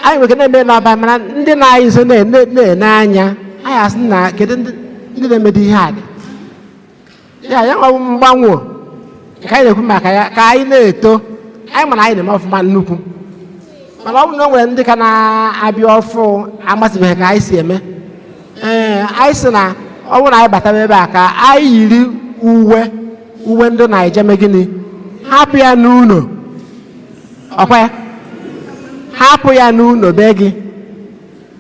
anyị nwere na-eme n'ọba, mana ndị na-anyị nso na-ene anya, anyị asị na kedu ndị na-emedo ihe a dị ya ya nwa mgbanwe nke anyị na-ekwu maka ya, ka anyị na-eto. Anyị mana anyị na-eme ọfụma nnukwu, mana ọ bụrụ na o nwere ndị ka na-abịa ọfụ amasịbeghị ka anyị si eme. Ee, anyị sị na ọ bụrụ na anyị batara ebe a ka anyị yiri uwe ndị Naija mee gịnị? Hapụ ya n'ụlọ, ọkwa ya, hapụ ya n'ụlọ be gị,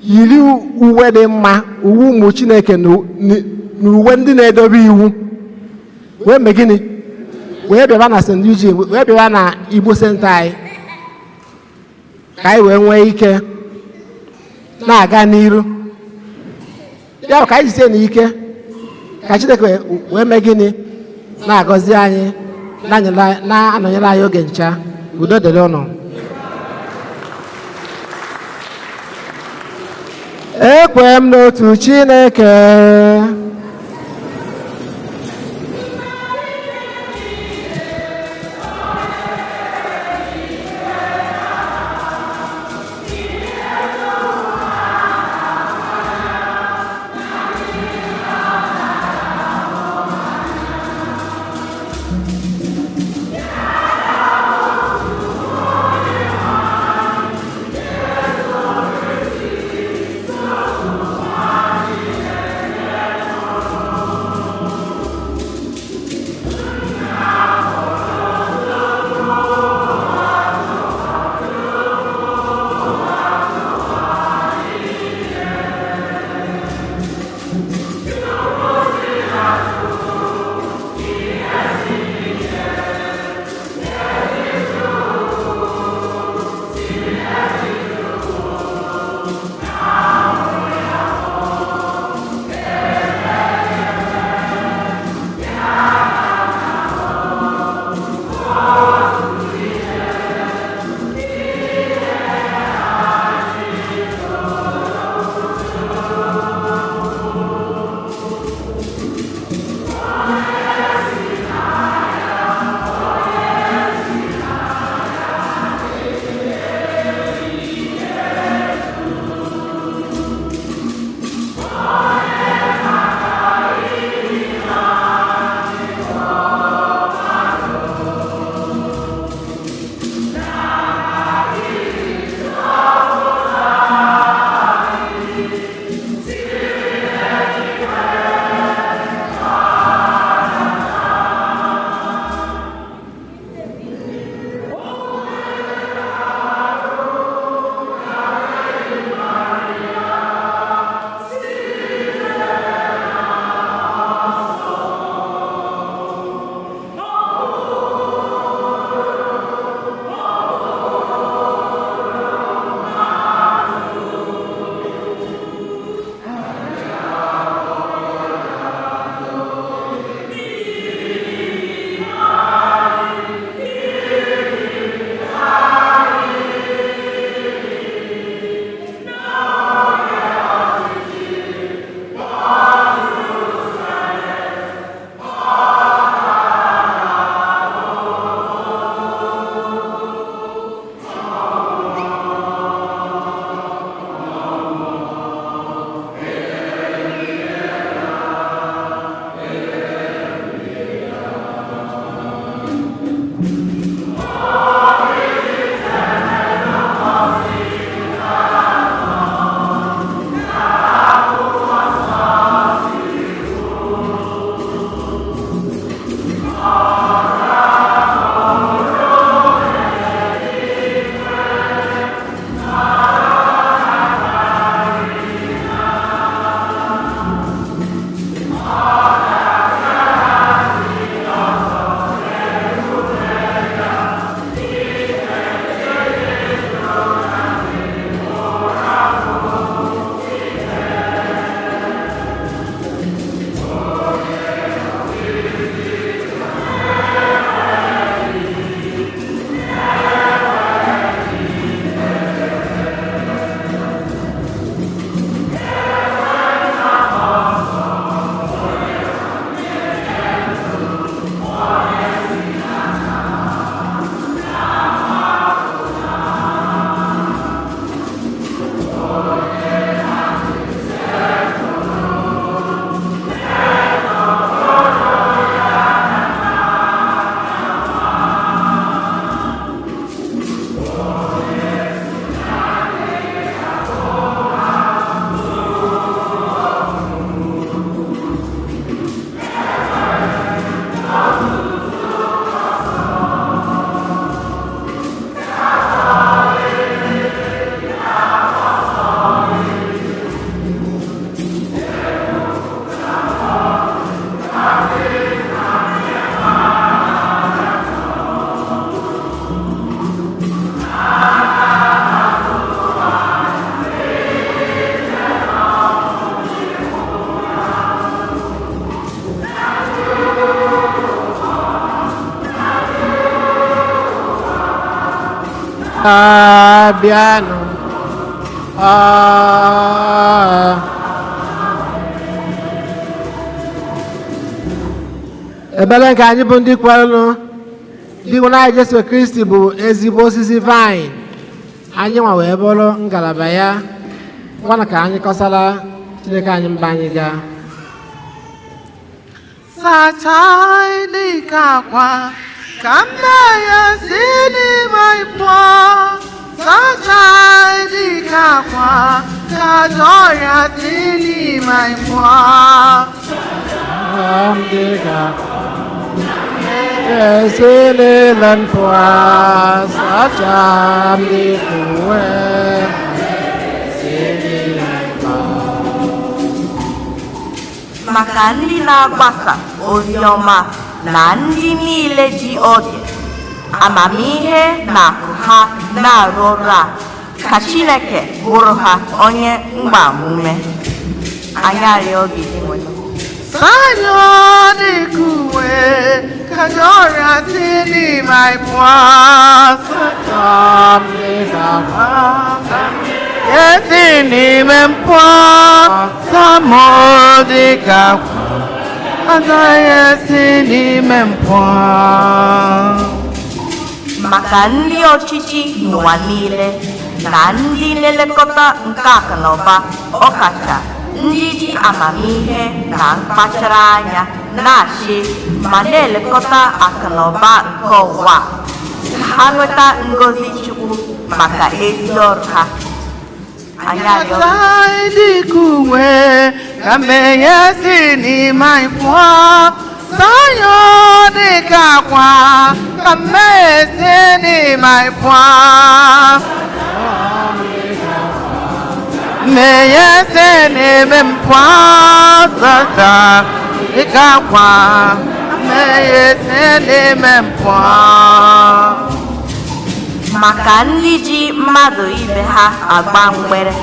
yiri uwe dị mma, uwe ụmụ Chineke na uwe ndị na-edobe iwu, wee mee gịnị? Wee bịaba na St. Eugene, wee bịaba na Igbo Center anyị, ka anyị wee nwee ike na-aga n'iru. Ya bụ ka anyị jisie n'ike ka Chineke wee mee gịnị? Na-agọzi anyị, na-anọnyere anyị oge ncha. Udo dịrị ụnụ. Ekwe m n'otu Chineke. Bịanụ, Ebere nke anyị bụ ndị kwerenụ dị anyị Jesu Kristi bụ ezigbo osisi vaịn, anyị nwa wee bụrụ ngalaba ya. Ngwanụ ka anyị kọsara Chineke anyị mba anyị gaa. Sachaa dịka akwa ka mmehie si n'ime anyị pụọ. Sachaa dịka akwa ka ajọ ọrịa si n'ime anyị pụọ. Dịka esi niile m pụọ, sachaa m dịka uwe si n'ime m pụọ. Maka ndị na-agbasa ozi ọma na ndị niile ji oge, amamihe na akụ ha na-arụ ọrụ a, ka Chineke bụrụ ha onye mgbamume. Anyị arịọ gị, Dinwenụ. Sanyụ dịka uwe ka ajọ ọrịa si n'ime anyị pụọ. Sachaa m dịka akwa Esi n'ime m pụọ, samụ dịka akwa agaghị esi n'ime m pụọ. Maka ndị ọchịchị n'ụwa niile na ndị nlekọta nke akụ na ụba, ọkacha ndị ji amamihe na mkpachara anya na-achị ma na-elekọta akụ na ụba nke ụwa, ka ha nweta ngọzi Chukwu maka ezi ọrụ ha. Anyị arịọ gị. Sachaa dịka uwe ka mmehie si n'ime anyị pụọ. Sanyụ dịka akwa ka mmehie si n'ime anyị pụọ. Mmehie si n'ime m pụọ. Sachaa dịka akwa mmehie si n'ime m pụọ. Maka ndị ji mmadụ ibe ha agba mgbere,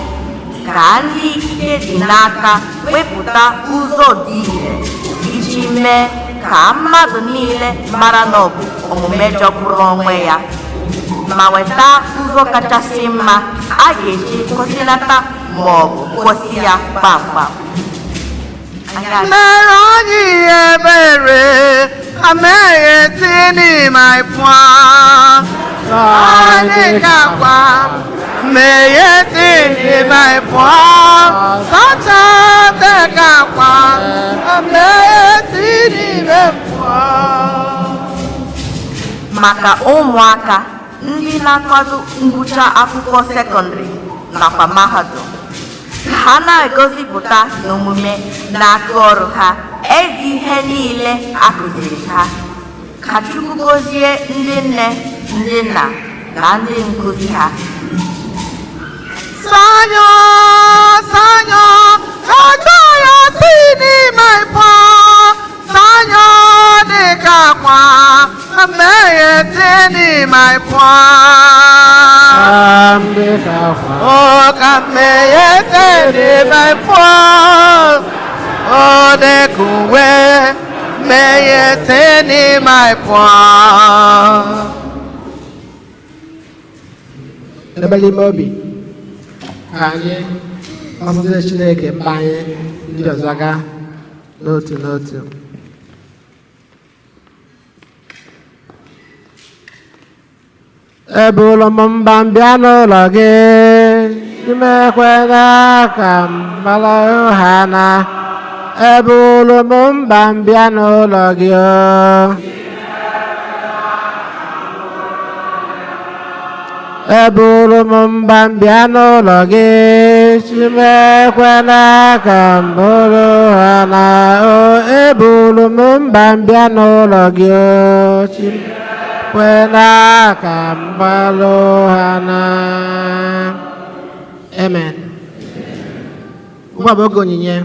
ka ndị ikike dị n'aka wepụta ụzọ dị ire iji mee ka mmadụ niile mara na ọ bụ omume jọgburu onwe ya, ma weta ụzọ kachasị mma a ga-eji kwụsịlata ma ọ bụ kwụsị ya kpamkpam. Anyị arịọ. Mere anyị ebere, ameghe si n'ime anyị pụọ. Anyị ga-akwa mmehie si n'ime anyị pụọ. Sachaa dịka akwa mmehie si n'ime m pụọ. Maka ụmụaka ndị na-akwado ngwụcha akwụkwọ sekọndịrị nakwa mahadum, ka ha na-egosipụta n'omume na aka ọrụ ha ezi ihe niile a kụziri ha. Ka Chukwu gọzie ndị nne, ndị nna na ndị nkụzi ha. Sanyụ, sanyụ, ka ajọ ya si n'ime anyị pụọ. Sanyụ dịka akwa mmehie si n'ime anyị pụọ. Sachaa m dịka akwa O ka mmehie si n'ime anyị pụọ. O dịka uwe mmehie si n'ime anyị pụọ. Ebere ime obi ka anyị kọsara Chineke mba anyị ndị ọzọ gaa n'otu n'otu. Ebulu m mba m bịa n'ụlọ gị, imekwela ka m gbara ha na. Ebulu m mba m bịa n'ụlọ gị o. Eburu m mba m bịa n'ụlọ gị, Chimekwela ka m bụrụ ha na o. Eburu m mba m bịa n'ụlọ gị o, Chimekwela ka m gbalụ ha na. Amen. Ugbu a bụ oge onyinye.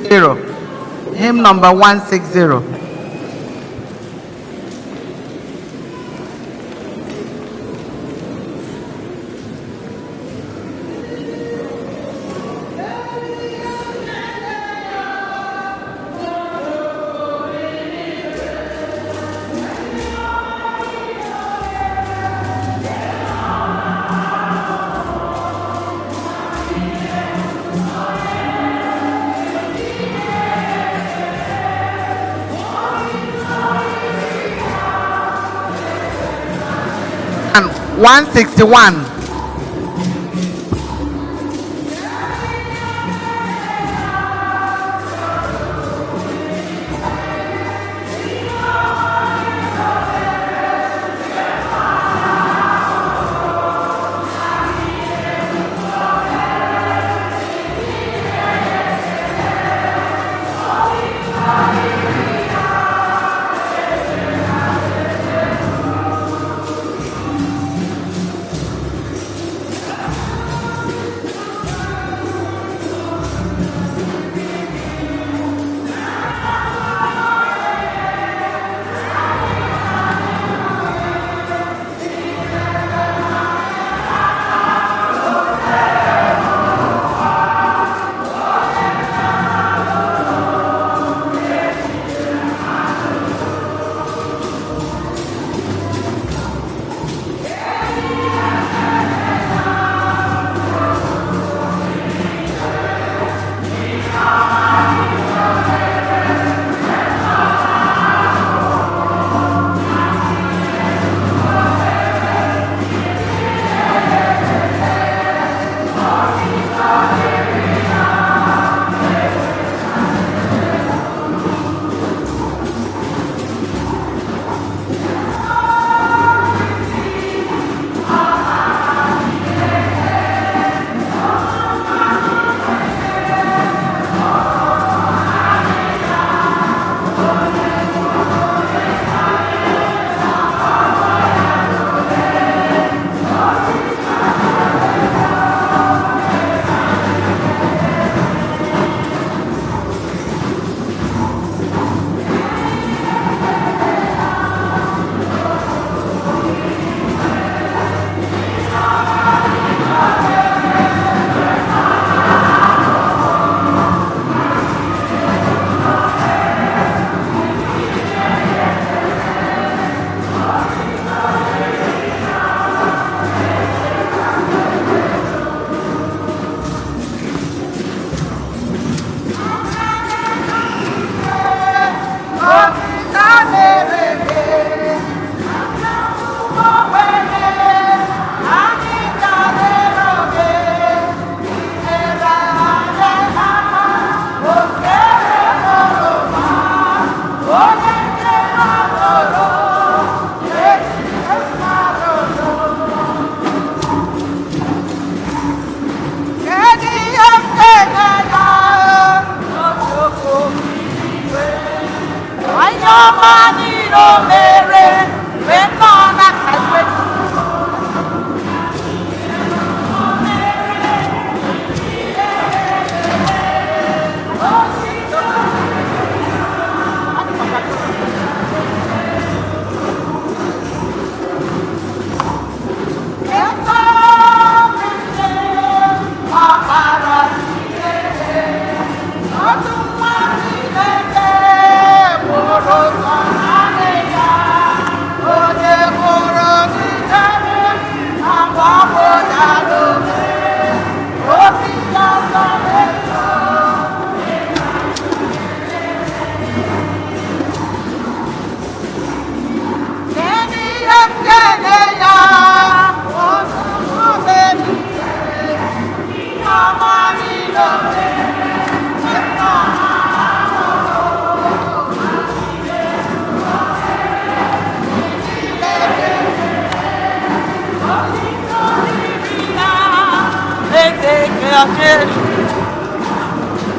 Zero. Hymn number 160. 161.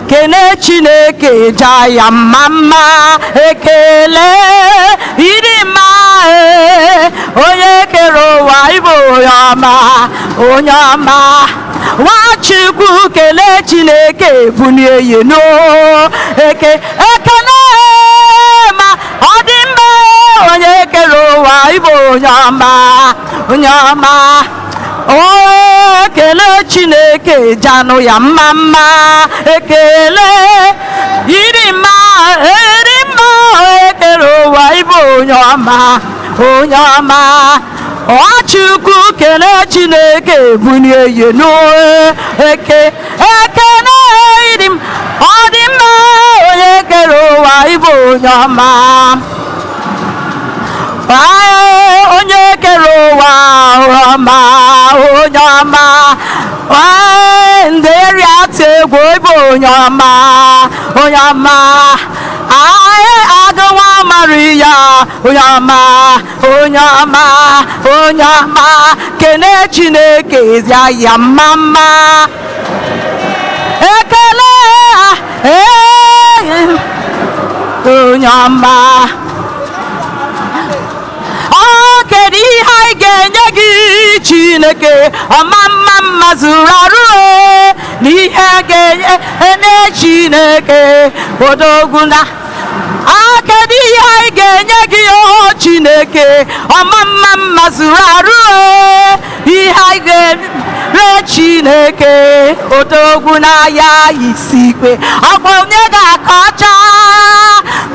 Kene Chineke ja ya mma mma ekele ịdị mma onye kere ụwa ịbụ onye ọma onye ọma Nwachukwu kele Chineke bulie ya enu eke ekele ma ọ dị mma onye kere ụwa ịbụ onye ọma onye ọma ekele Chineke janụ ya mma mma ekele ịdị mma ịdị mma ekele ụwa ịbụ onye ọma onye ọma Nwachukwu kele Chineke bulie ya enu eke ekele ịdị ọ dị mma onye kere ụwa ịbụ onye ọma onye kere ụwa ọma, onye ọma. Ee, ndị eri atụ egwu, ịbụ onye ọma, onye ọma. Ae, agụnwa Maria, onye ọma, onye ọma, onye ọma. Kene Chineke ya ya mma mma. Ekele, ee, onye ọma. Ọ kedu ihe anyị ga-enye gị, Chineke ọma mma mma zuru arụ e, na ihe ga-enye ene Chineke odogwu na a, kedu ihe anyị ga-enye gị, o Chineke ọma mma mma zuru arụ e, ihe anyị ga-ere Chineke odogwu n'ahịa isi ikpe ọkwa onye ga-akọcha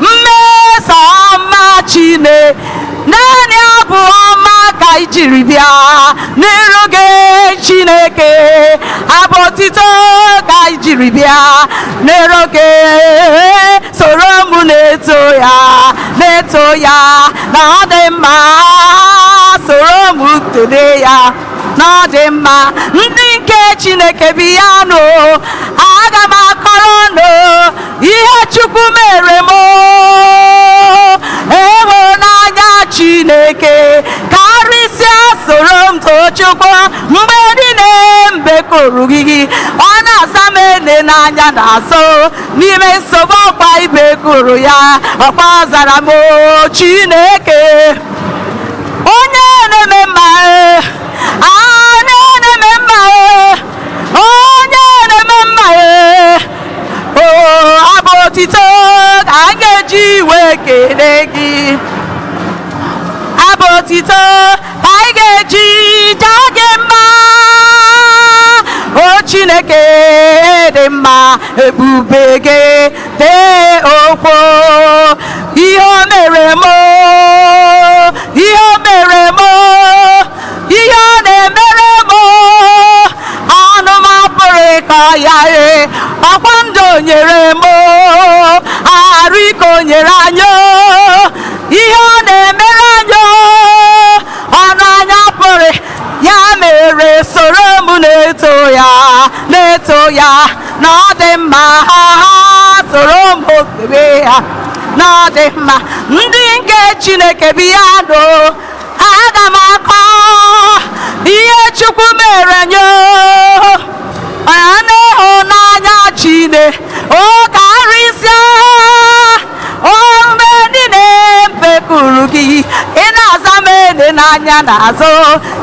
mmeso ọma Chineke. Naanị abụ ọma ka ị jiri bịa n'iru gị, Chineke. Abụ otito ka ị jiri bịa n'iru gị. Soro m na-eto ya, na-eto ya na ọ dị mma. Soro m tele ya na ọ dị mma. Ndị nke Chineke, bịanụ, aga m akọrọ nụ ihe Chukwu mere m. Ịhụnanya Chineke karịsịa. Soro m too Chukwu mgbe niile mbe kụrụ gị, ọ na-aza m ene n'anya na-azụ n'ime nsogbu. Ọkwa ibe kụrụ ya, ọkwa zara m o. Chineke onye na-eme mma e, onye na-eme mma e, onye na-eme mma e. O abụ otito ka a ga-eji wee kelee gị, abụ otito ka anyị ga-eji jaa gị mma. O Chineke dị mma, ebube gị dị okwu. Ihe o mere m, ihe o mere m, ihe ọ na-emere m, anụ m apụrụ ịkọ ya e. Ọkwa ndụ o nyere m, arụ ike o nyere anyị, ihe ọ na-emere anyị, ọnụ anya pụrụ ya. Mere soro m na-eto ya, na-eto ya na ọ dị mma. Soro m okpebe ya na ọ dị mma. Ndị nke Chineke, bịanụ, aga m akọ ihe Chukwu mere nye n'ịhụnanya Chine o karịsịa. O mgbe niile mpekuru gị, ị na-aza m ede n'anya n'azụ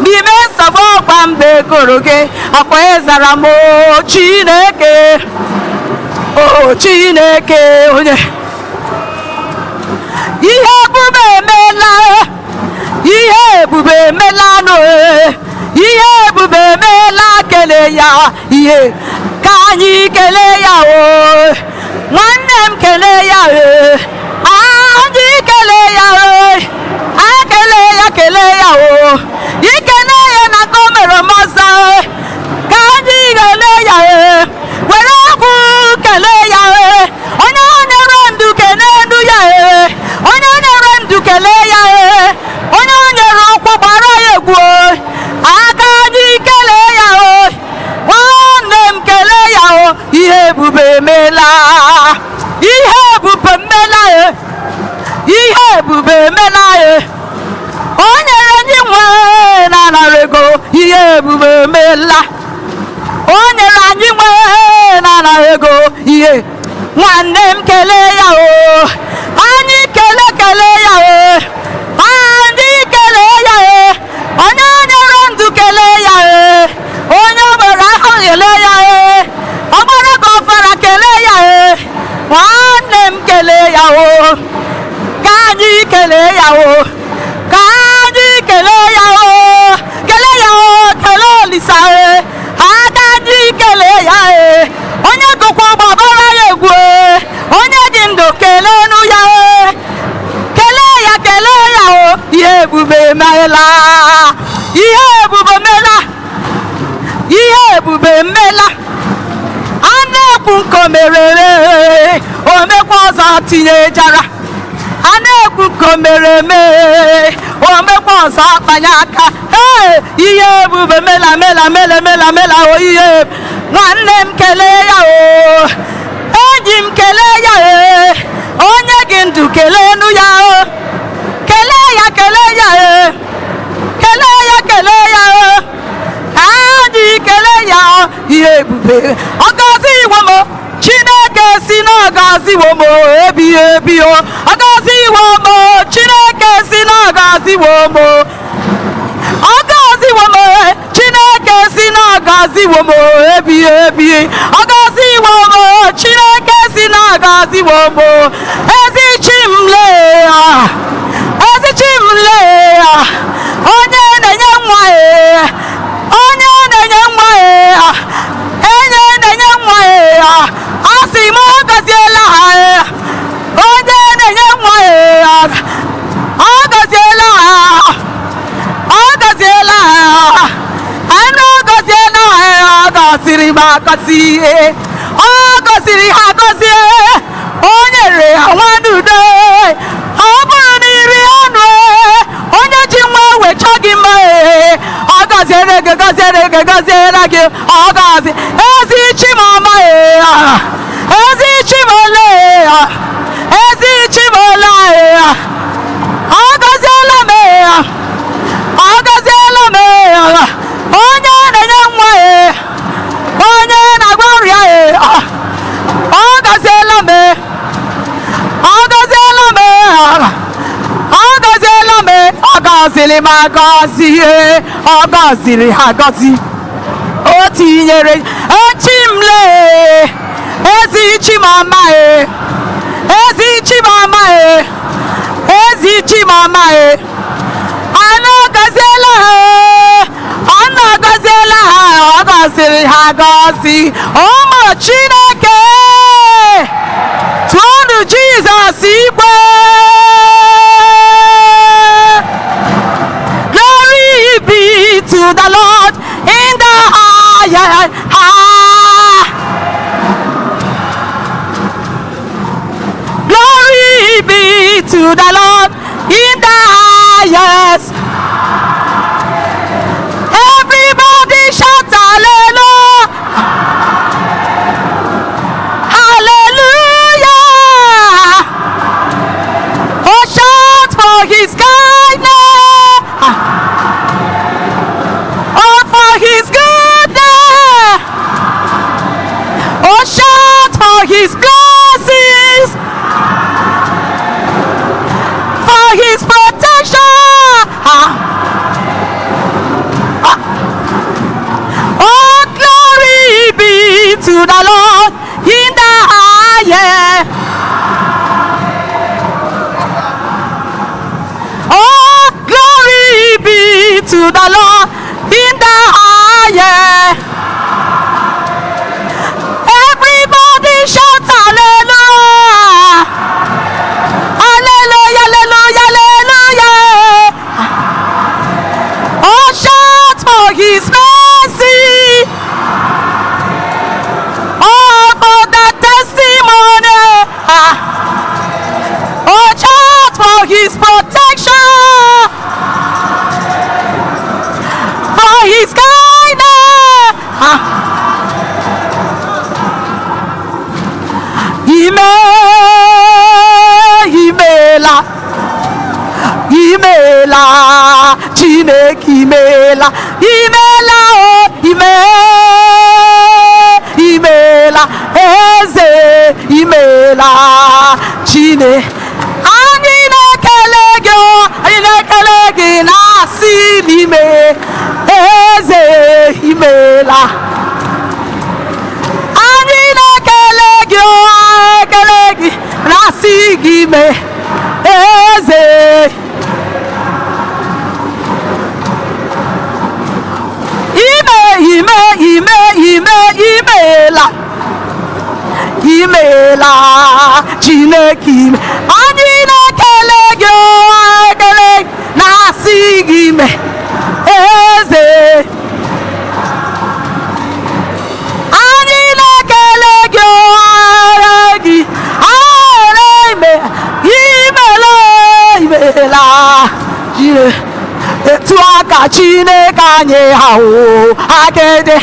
n'ime nsogbu. Ọkwa mbe kuru gị, ọkwa ịzara m. O Chineke, o Chineke onye ihe ebube emela, ihe ebube emela nụ, ihe ebube emela. Kele ya ihe ka anyị kelee ya. O nwanne m, kelee ya e, anyị kelee ya e, a kelee ya, kelee ya o. Ikele ya na nke o mere m ọzọ e. Ka anyị kelee ya e, were egwu kelee ya e. Onye nyere ndụ, kelee ndụ ya e. Onye nyere ndụ, kelee ya e. Onye nyere ụkwụ, gbara ya egwu o. Aka anyị kelee ya o. Nwanne m, kelee ya o. Ihe ebube emela, ihe ebube emela e, ihe ebube emela e. O nyere anyị nwe na-anara ego, ihe ebube emela. O nyere anyị nwe na-anara ego ihe. Nwanne m, kelee ya o. Anyị kele, kelee ya o. Anyị kelee ya o. Onye nyere ndụ, kelee ya o. Onye nwere ahụ, kelee ya o. Ọgbara ka ọfara, kelee ya o. Nwanne m, kelee ya o. Ka anyị kelee ya o. Ka anyị kelee ya o. Kelee ya o. Kelee Olisa e. Aka anyị kelee ya e. Onye gụkwa gbabara ya egwu e. Onye dị ndụ, kelenu ya e. Kelee ya, kelee ya o. Ihe ebube emela, ihe ebube emela, ihe ebube emela. A na-ekwu nke o mere eme, o mekwa ọzọ tinyejara. A na-ekwu nke o mere eme. O mekwa ọzọ akpanye aka. Ee, ihe ebube mela mela mela mela mela o ihe. Nwanne m kelee ya o. Enyi m kelee ya e. Onye gị ndụ kelenu ya o. Kelee ya, kelee ya e. Kelee ya, kelee ya o. Anyị kelee ya o. Ihe ebube. Ọ gọziwo m. Chineke si na ọ gọziwo m ebighị ebi o. Ọ gọziwo m. Chineke si na ọ gọziwo m. Ọ gọziwo m. Chineke si na ọ gọziwo m ebighị ebi. Ọ gọziwo m. Chineke si na ọ gọziwo m. Ezi chi m lee ya. Ezi chi m lee ya. Onye na-enye nwa ya. Onye na-enye nwa ya. Enye na-enye nwa ya. A sị m ọ gọziela ha ya. Onye na-enye nwa ya. Ọ gọziela ha. Ọ gọziela ha. Anụ gọziela ha. Ọ gọziri m agọzi. Ọ gọziri ha agọzie. O nyere ha nwa n'udo. Ọ bụrụ na iri anụ, onye ji nwa wee chọọ gị mma. Ọ gọziere gị, gọziere gị, gọziere gị. Ọ gọzi ezi chi m ọma. Ezi chi m ole. Ezi chi m ole. Ọ gọziela m. Ọ gọziela m. Onye na-enye nwa, onye na-agwọ ọrịa. Ọ gọziela m. Ọ gọziela m. Ọ gọziela m. Ọ gọziri m agọzi. Ọ gọziri ha agọzi. O tinyere echi m lee. Ezi chi m ọma e. Ezi chi m ọma e. Ezi chi m ọma e. Anụ gọziela ha. Anụ gọziela ha. Ọ gọziri ha agọzi. Ụmụ Chineke, tụọnụ Jizọs igwe. Glory be to the Lord in the highest. Glory be to the Lord in the highest. Everybody shout hallelujah. Hallelujah. Oh, shout for his kindness. Oh, for his goodness. Oh, shout for his blessings. For his protection. Oh, glory be to the Lord in the highest. Oh, glory be to the Lord in the highest. Everybody shout hallelujah. Hallelujah, hallelujah, hallelujah. Oh, shout for his mercy. Oh, for the testimony. Oh, shout for his protection. For his kindness. Ime, imela. Imela, Chineke imela. Imela o, ime, imela. Eze, imela. Chine. Anyị na-ekele gị o, anyị na-ekele gị na-asị n'ime. Eze, imela. Anyị na-ekele gị o, ekele gị na-asị gị ime. Eze. Ime, ime, ime, ime, imela. Imela, Chineke ime. Anyị na-ekele gị o, ekele na-asị gị ime. Eze. Anyị na-ekele gị o, gị. Ime, imela, imela. Jire. ka Chineke anyị ha o agịdị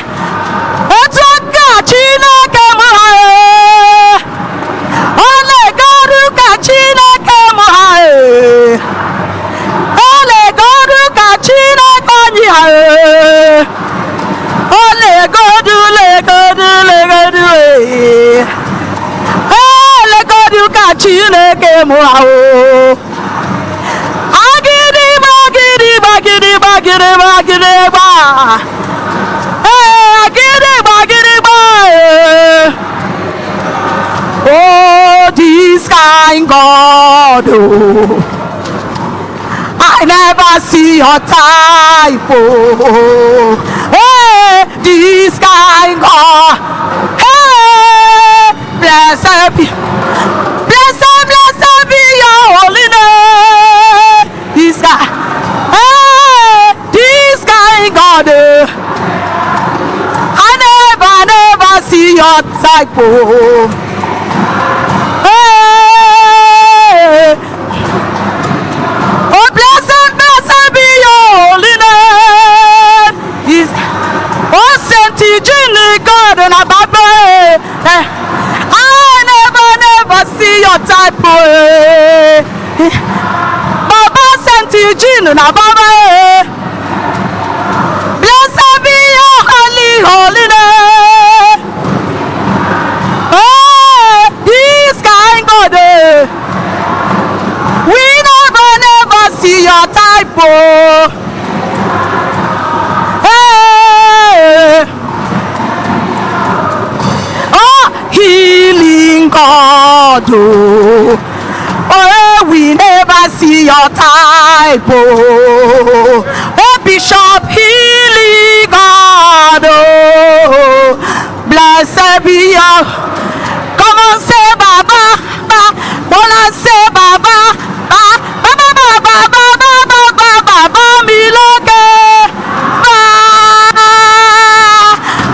etu ka Chineke m ha e ọ na-egoru ka Chineke m ha e ọ na-egoru ka Chineke anyị ha e ọ na-egodu legodu legodu e elegodu ka Chineke m ha o agịdịgba agịdịgba agịdịgba agịdịgba agịdịgba ee agịdịgba agịdịgba ee. Oh, this kind God, oh. I never see your type, oh. Hey, this kind God, hey, blessed be, blessed, blessed be your holy name. This guy, hey, this kind God, oh. I never, never see your type, oh. Hey. Oh, blessed, blessed be your holy name. This, oh, Saint Eugene, God, and Abba, I never, never see your type. Oh, eh. Baba Saint Eugene, na Baba. Eh. Blessed be your holy, holy name. Hey, this kind God, eh. We never, never see your type, oh. Hey. Oh, healing God, oh. Oh, we never see your type, oh. Oh, Bishop, healing God, oh. Blessed be your. Come on, say Baba, ba. Come on, say Baba, ba, ba, ba, ba, ba, ba, ba, ba, ba, ba, ba, mi lókè, ba.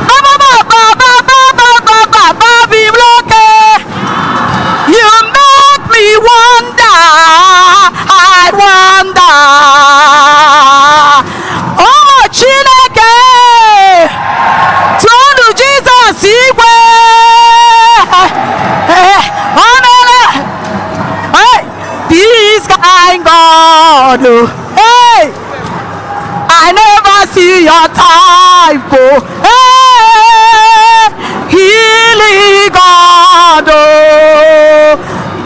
Ba, ba, ba, ba, ba, ba, ba, ba, ba, ba, mi lókè. You make me wonder, I wonder. Oh, Chineke, tụọnụ Jizọs igwe. O mere. Hey, this kind God, oh. Hey, I never see your type, oh. Hey, healing God, oh.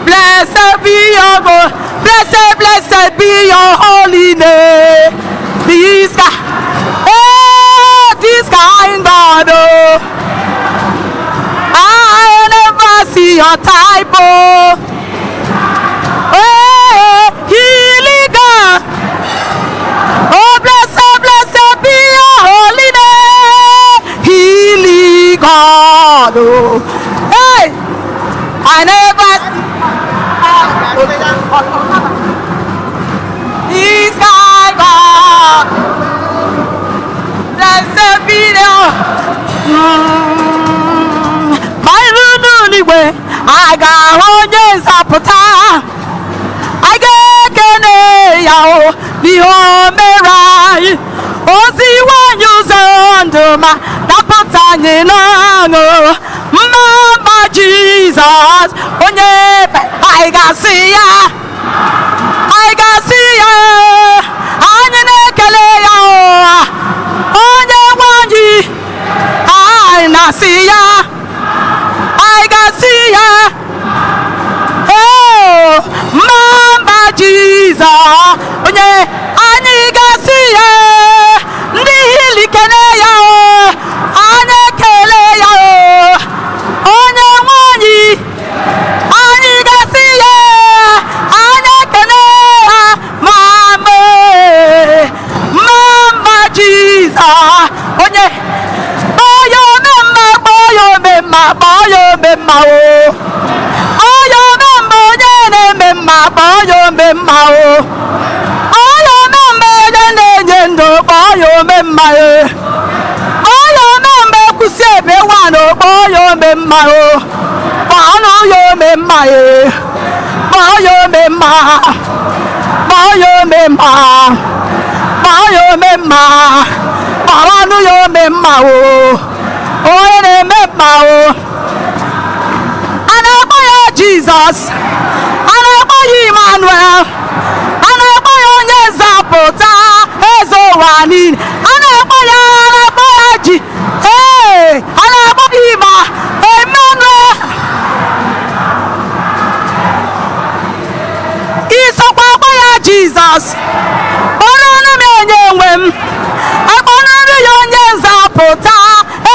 Blessed be your God, blessed, blessed be your holy name. This guy, hey, this kind God, oh. I never see your type, oh. Hey, healing God. Oh, blessed, blessed be your holy name. Healing God, oh. Hey, I never. This guy, God. Blessed be the. Ma iru n'igwe, a ga-ahụ onye nzọpụta. A ga-ekene ya o n'ihe o mere anyị. Ozi nwanyị ụzọ ndụ ma napụta anyị n'ọṅụ. Mma mma Jizọs, onye efe, anyị ga-asị ya. Anyị ga-asị ya, anyị na-ekele ya o. Onye nwe anyị, anyị na-asị ya. Anyị ga-asị ya. Oh, mma mma Jizọs, onye anyị ga-asị ya. Ndị hili kene ya o, anyị ekele ya o. Onye nwe anyị, anyị ga-asị ya, anyị ekele ya. Mama, mma mma Jizọs, onye kpọọ ya ome mma, kpọọ ya ome mma, kpọọ ya ome mma o. Kpọọ ya ome mma, onye na-eme mma, kpọọ ya ome mma o. Kpọọ ya ome mma, onye na-enye ndụ, kpọọ ya ome mma e. Kpọọ ya ome mma, ekwusi ebe nwanụ, kpọọ ya ome mma o. Kpọọnụ ya ome mma e. Kpọọ ya ome mma. Kpọọ ya ome mma. Kpọọ ya ome mma, kpọrọnụ ya ome mma o, onye na-eme mma o. A na-akpọ ya Jizọs, a na-akpọ ya Emmanuel, a na-akpọ ya onye nzọpụta eze ụwa niile, a na-akpọ ya, a na-akpọ ya ji ee, a na-akpọ ya Ima Emmanuel. Isokwa akpọ ya Jizọs, kpọrọ ọnụ m enye onwe m, akpọrọ ya onye nzọpụta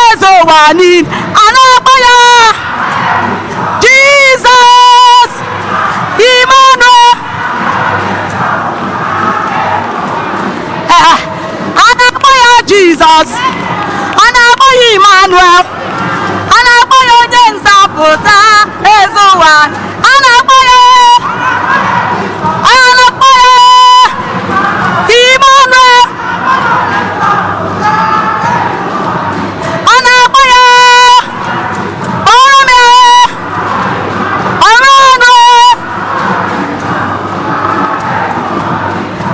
eze ụwa niile, a na-akpọ ya Jizọs Emmanuel. A na-akpọ ya Jizọs, a na-akpọ ya Emmanuel, a na-akpọ ya onye nzọpụta eze ụwa, a na-akpọ ya, a na-akpọ ya Emmanuel, a na-akpọ ya, kpọrọ m ya Emmanuel,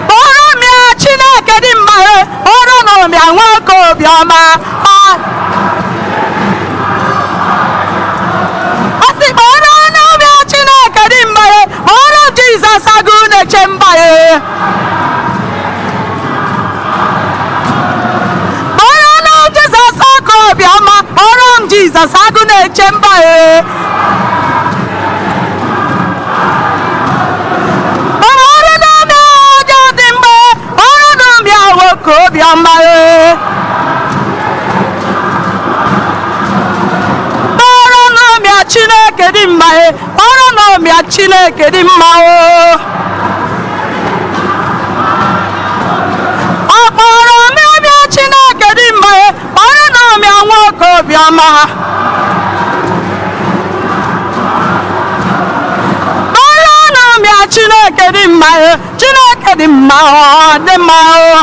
kpọrọ m ya Chineke dị mma, kpọrọ m ya nwoke obiọma. Ọ sị kpọrọ m ya Chineke dị mma, kpọrọ m Jizọs agụ na-eche mba ya, kpọrọ m Jizọs ọkụ obiọma, kpọrọ m Jizọs agụ na-eche mba ya, kpọrọ m ya ọjọọ dị mma, kpọrọ m ya nwoke obiọma ya, kpọrọ m ya Chineke dị mma, kpọrọ m ya Chineke dị mma o. Ọ kpọrọ m ya Chineke dị mma, kpọrọ m ya nwoke obiọma, kpọrọ m ya Chineke dị mma, Chineke dị mma, ọ dị mma o.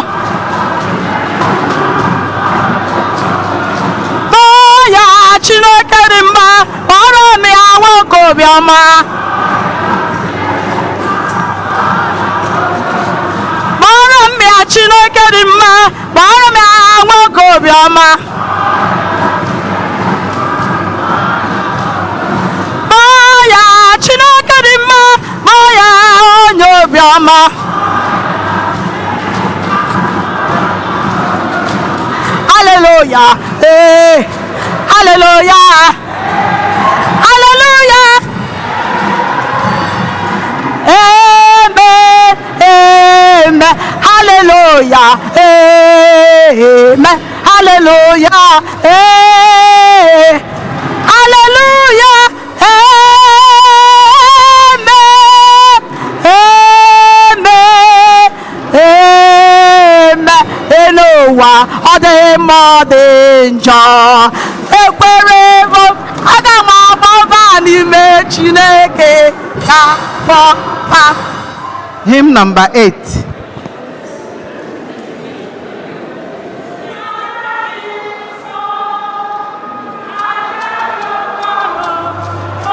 Kpọọ ya Chineke dị mma, kpọrọ m ya nwoke obiọma, kpọrọ m ya Chineke dị mma, kpọrọ m ya nwoke obiọma, kpọọ ya Chineke dị mma, kpọọ ya onye obiọma. Hallelujah, eh, hallelujah, hallelujah, amen, amen, hallelujah, amen, hallelujah, eh, hallelujah, amen, amen, amen. Elu ụwa ọ dị mma ọ dị njọ, ekwere m aga m agbaba n'ime Chineke ka pọpa. Hymn number 8.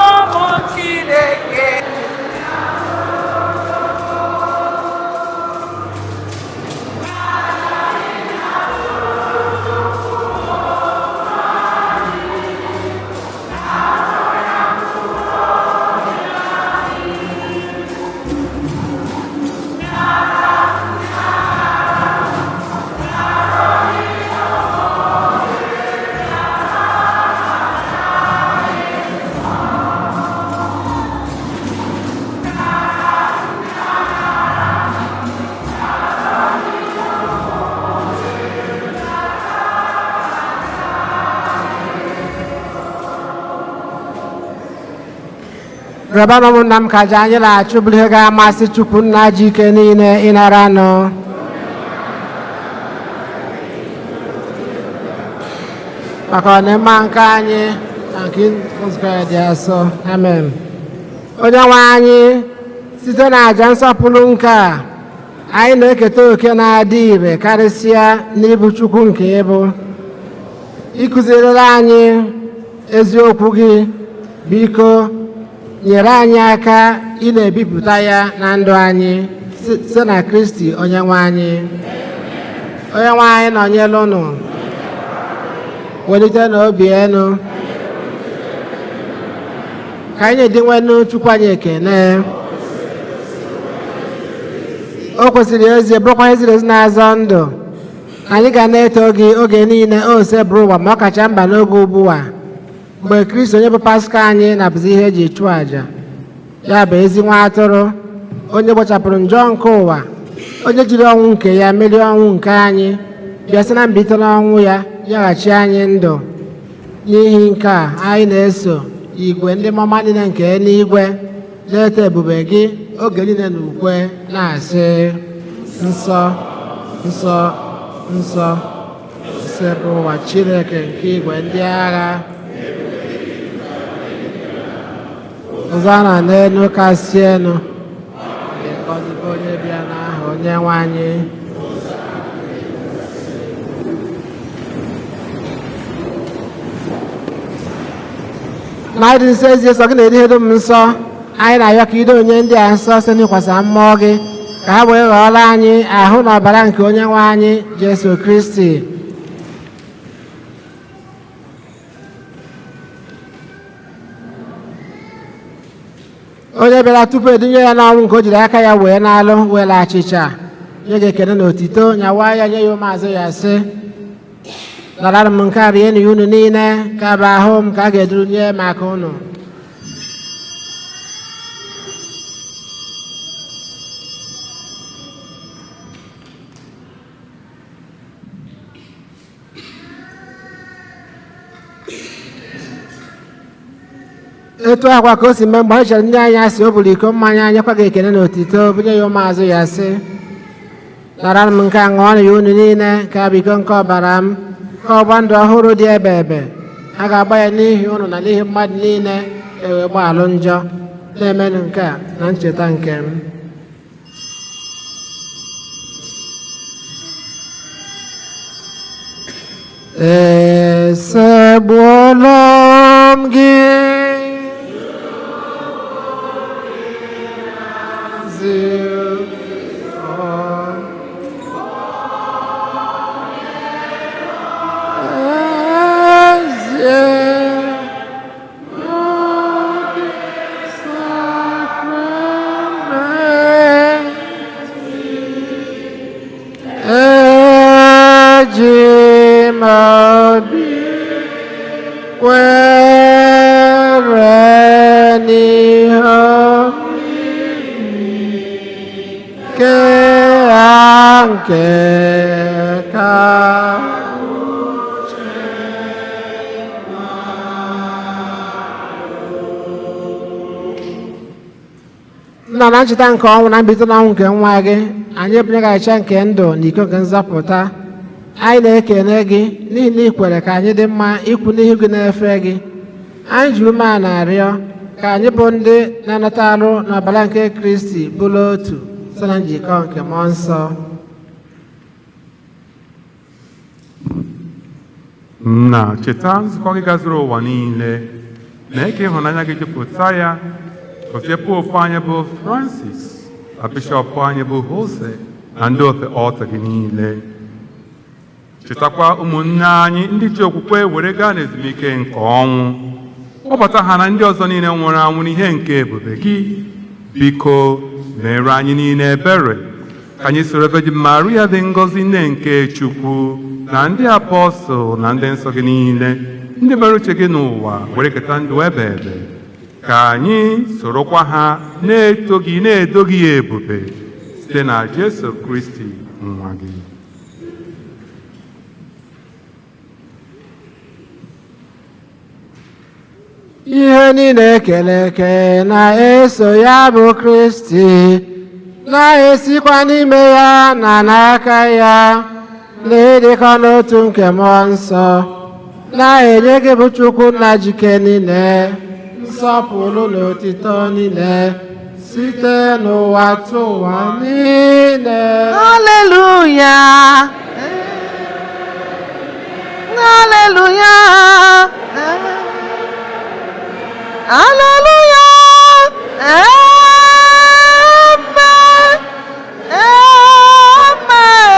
Ụmụ Chineke. Rịọba m ụmụnna m ka aja anyị na-achụ bụrụ ihe ga-amasị Chukwu nna ji ike niile ịnara anụ. Maka ọdịmma nke anyị na nke nzukọ ya dị asọ. Amen. Onye nwe anyị, site na àjà nsọpụrụ nke a, anyị na-eketa oke na-adị ire karịsịa n'ịbụ Chukwu nke ịbụ. Ịkụzirila anyị eziokwu gị, biko nyere anyị aka ị na-ebipụta ya na ndụ anyị site na Kristi onye nwe anyị. Onye nwe anyị nọnyere unu. Welite n'obi enu. Ka anyị na-edi nwenu Chukwu anyị ekene. O kwesịrị ezie, bụrụkwa ihe ziri ezi na-azọ ndụ. Anyị ga na-eto gị oge niile, o bụrụ ụwa, ma ọ kacha mba n'oge ugbu a, mgbe Kristi onye bụ Paska anyị na-abụzi ihe eji chụọ àjà. Ya bụ ezi nwa atụrụ, onye gbochapụrụ njọ nke ụwa, onye jiri ọnwụ nke ya merie ọnwụ nke anyị, bịa sị na mbilite n'ọnwụ ya nyeghachi anyị ndụ. N'ihi nke a, anyị na-eso igwe ndị mmụọ niile nke eluigwe na-eto ebube gị oge niile na ukwe na-asị: nsọ, nsọ, nsọ, nsọ bụ ụwa Chineke nke igwe ndị agha. Hozana n'elu kasị elu. Ngọzi bụ onye bịa n'aha onye nwe anyị. Na ịdị nsọ ezi nsọ gị na-eri ihe dum nsọ, anyị na-arịọ ka ido onye ndị a nsọ site n'ịkwasa mmụọ gị, ka ha wee ghọọrọ anyị ahụ na ọbara nke onye nwe anyị Jesu Kristi. Onye bịara tupu edunye ya n'ọnwụ nke o jiri aka ya wee na-alụ, were achịcha nye gị ekele na otito, nyawa ya nye ya ụmụazụ ya, sị: nara m nke a, rienụ ya unu niile, ka bụ ahụ m ka a ga-eduru nye maka unu. Etu akwa ka o si mee mgbe anyị chere ndị anyị asị, o buru iko mmanya, nyekwa gị ekele na otito, bunye ya ụmụazụ ya, sị: nara m nke a, ṅụọnụ ya unu niile, ka bụ iko nke ọbara m, ka ọgba ndụ ọhụrụ dị ebe ebe. A ga-agba ya n'ihi unu na n'ihi mmadụ niile ewe gbaalụ njọ. Na-emenụ nke a na ncheta nke m. Esegbuola m gị kwere n'ihe nke a nke ka nna na ncheta nke ọnwụ na mbilite n'ọnwụ nke nwa gị, anyị ebunyeghachia nke ndụ na iko nke nzọpụta. Anyị na-ekene gị n'ihi na ị kwere ka anyị dị mma ikwu n'ihu gị na-efe gị. Anyị ji umeala na-arịọ ka anyị bụ ndị na-anata arụ n'ọbara nke Kristi bụrụ otu site na njikọ nke mmụọ nsọ. Nna, cheta nzukọ gị gazuru ụwa niile, mee ka ịhụnanya gị jupụta ya. Gọzie popu anyị bụ Francis na bishọp anyị bụ Jose na ndị ofe ọlta gị niile. Chetakwa ụmụnne anyị ndị ji okwukwe were gaa n'ezumike nke ọnwụ, kpọbata ha na ndị ọzọ niile nwụrụ anwụ n'ihe nke ebube gị. Biko mere anyị niile ebere, ka anyị soro Virgin Maria dị ngọzi, nne nke Chukwu, na ndị apọstụl na ndị nsọ gị niile, ndị mere uche gị n'ụwa were keta ndụ ebe ebe. Ka anyị sorokwa ha na-eto gị na-edo gị ebube site na Jesu Kristi nwa gị. Ihe niile ekele eke na-eso ya bụ Kristi, na-esikwa n'ime ya na n'aka ya, na-ịdịkọ n'otu nke mmụọ nsọ, na-enye gị bụ Chukwu nna jike niile nsọpụrụ na otito niile site n'ụwa tụwa niile. Hallelujah. Hallelujah. Hallelujah. Amen. Amen.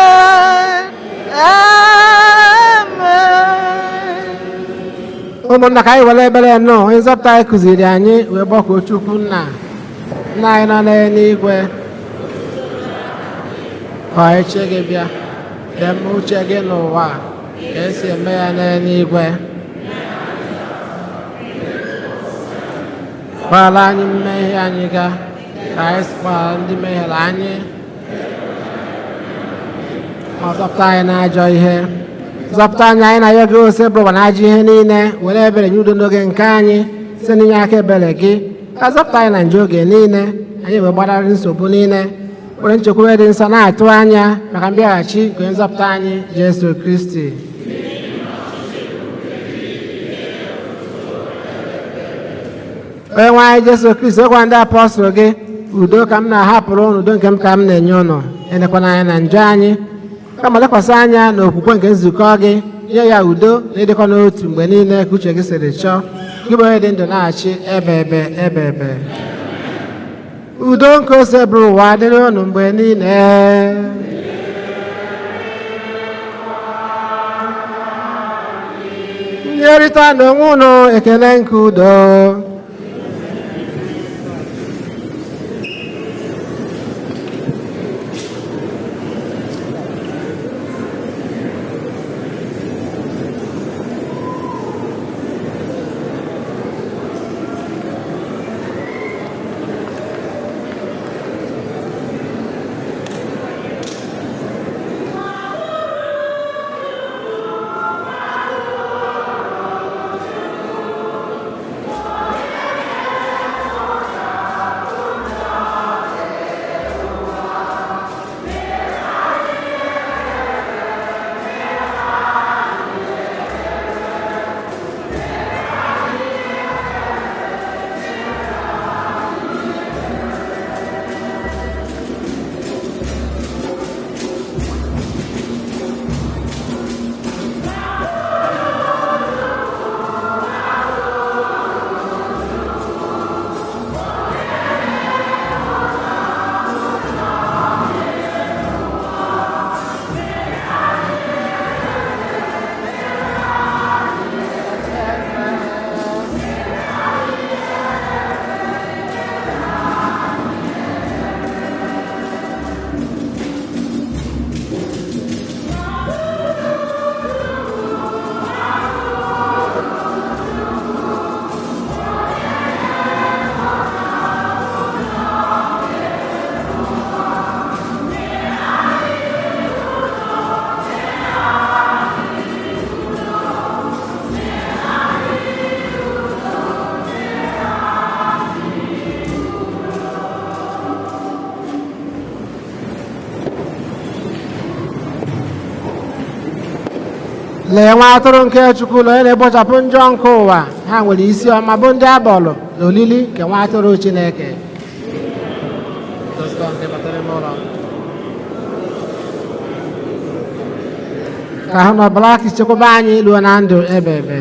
Ụmụnna, ka anyị were ebere nọ onye nzọpụta anyị kụziri anyị wee gbakọọ Chukwu nna. Nna anyị nọ n'eluigwe, ka eche gị bịa, ka eme uche gị n'ụwa ka esi eme ya n'eluigwe. Gbaghara anyị mmehie anyị ga ka anyị si gbaghara ndị mehiere anyị, ma zọpụta anyị n'ajọ ihe. Zọpụta anyị, anyị na-ayọ gị ose bụrụ na ajọ ihe niile, were ebere nye udo n'oge nke anyị site n'inye aka ebere gị. Ka zọpụta anyị na nje oge niile, anyị wee gbanarị nsogbu niile, were nchekwube dị nsọ na-atụ anya maka mbịaghachi nke nzọpụta anyị Jesu Kristi. Onye nwe anyị Jesu Kristi, gwa ndị apọstụl gị, udo ka m na-ahapụrụ unu, udo nke m ka m na-enye unu. Elekwana anya na njọ anyị, kama lekwasị anya n'okwukwe nke nzukọ gị, nye ya udo na ịdịkọ n'otu mgbe niile ka uche gị siri chọọ. Gị bụ onye dị ndụ na-achị ebe ebe ebe ebe. Udo nke ose bụrụ ụwa dịrị unu mgbe niile. Nyerịta n'onwe unu ekele nke udo. Lee nwa atụrụ nke Chukwu, onye na-ekpochapụ njọ nke ụwa. Ha nwere isi ọma bụ ndị abọlụ na olili nke nwa atụrụ Chineke. Ka ha na ọbara chekwaba anyị ruo na ndụ ebe ebe.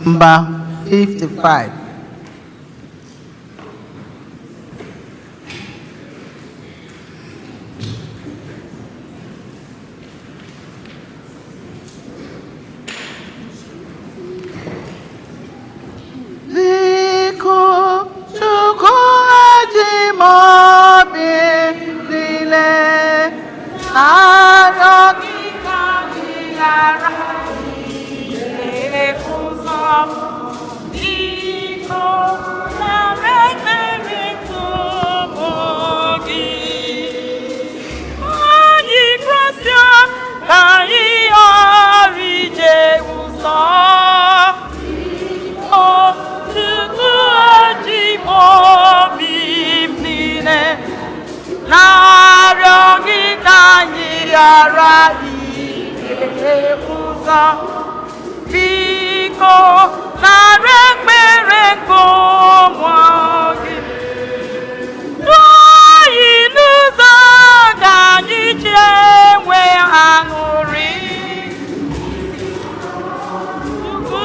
Number 55. Biko Chukwu eji m obi niile na-arịọ gị ka gị ghara ilefu ụzọ. Biko nara ekpere ụmụ gị. Anyị kwesịa ka anyị ghara ije ụzọ. O Chukwu eji m obi m niile na-arịọ gị ka anyị ghara ije ụzọ. Biko nara ekpere nke ụmụ gị. Duo anyị n'ụzọ ka anyị ji enwe aṅụrị. Chukwu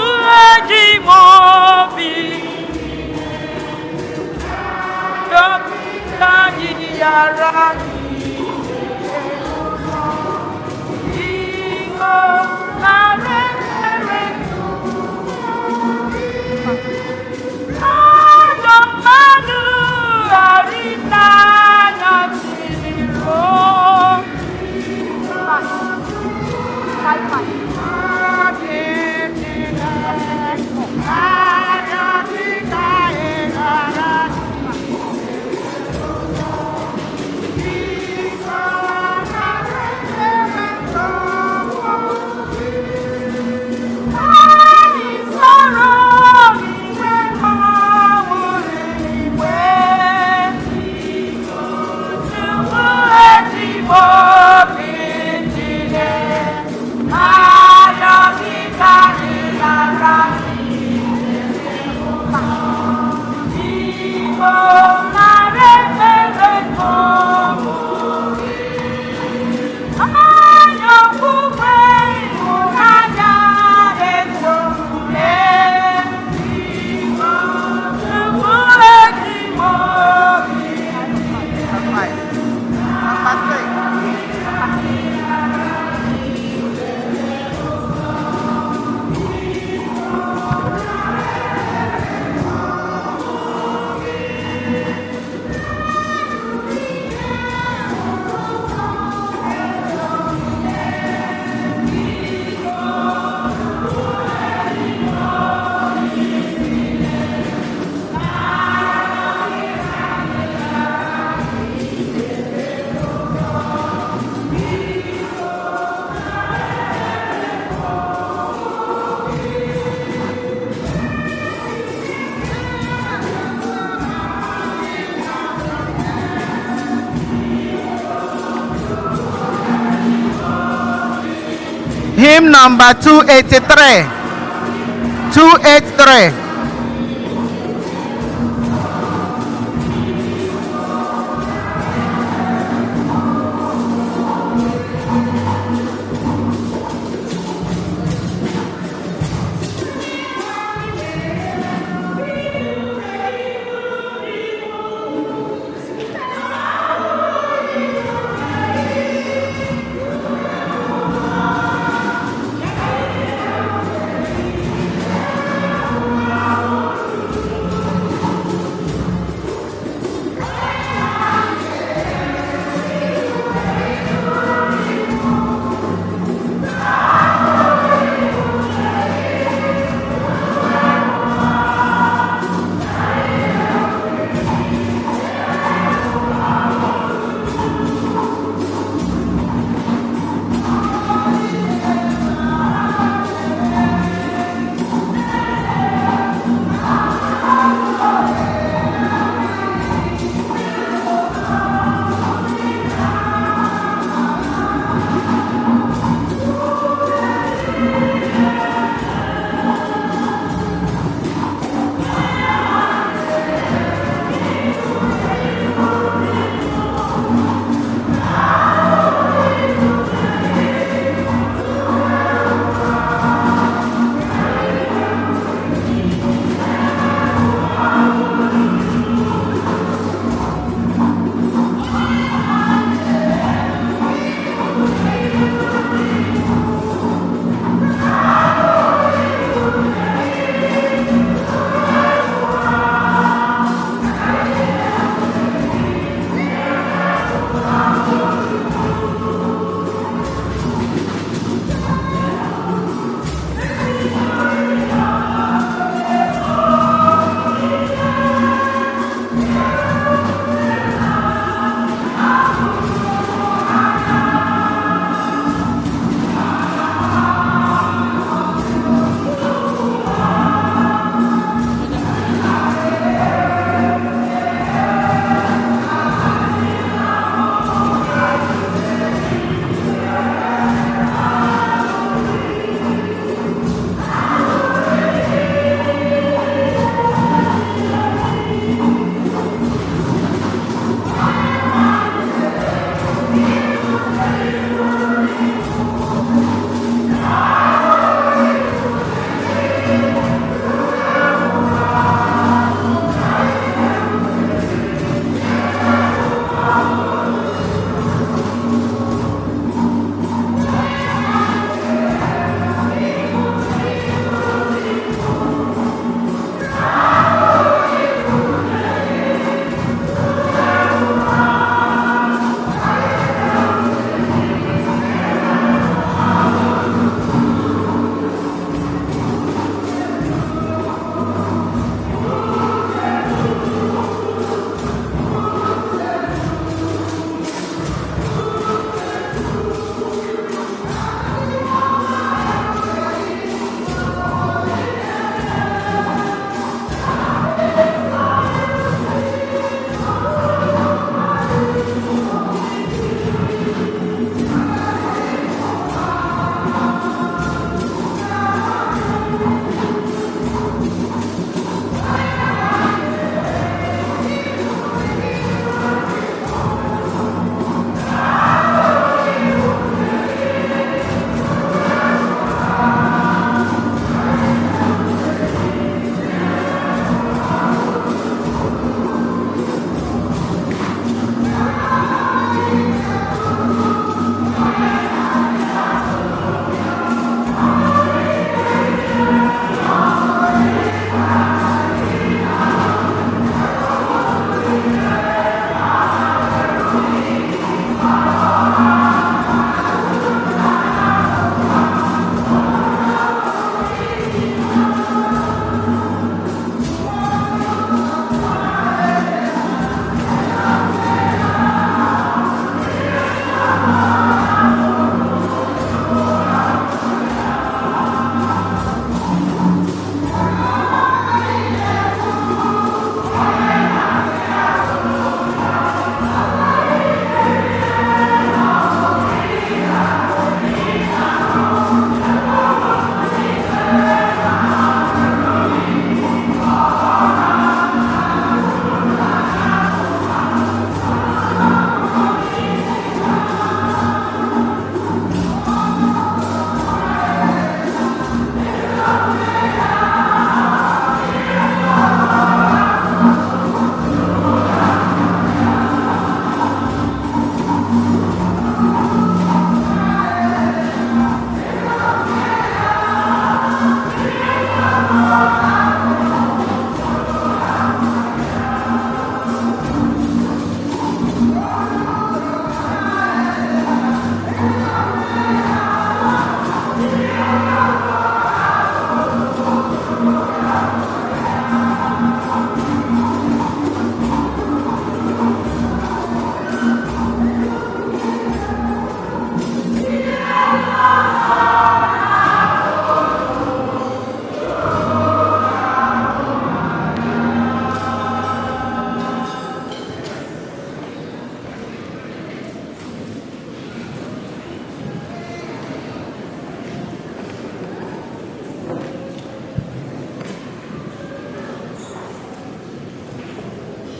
Hymn number 283. 283.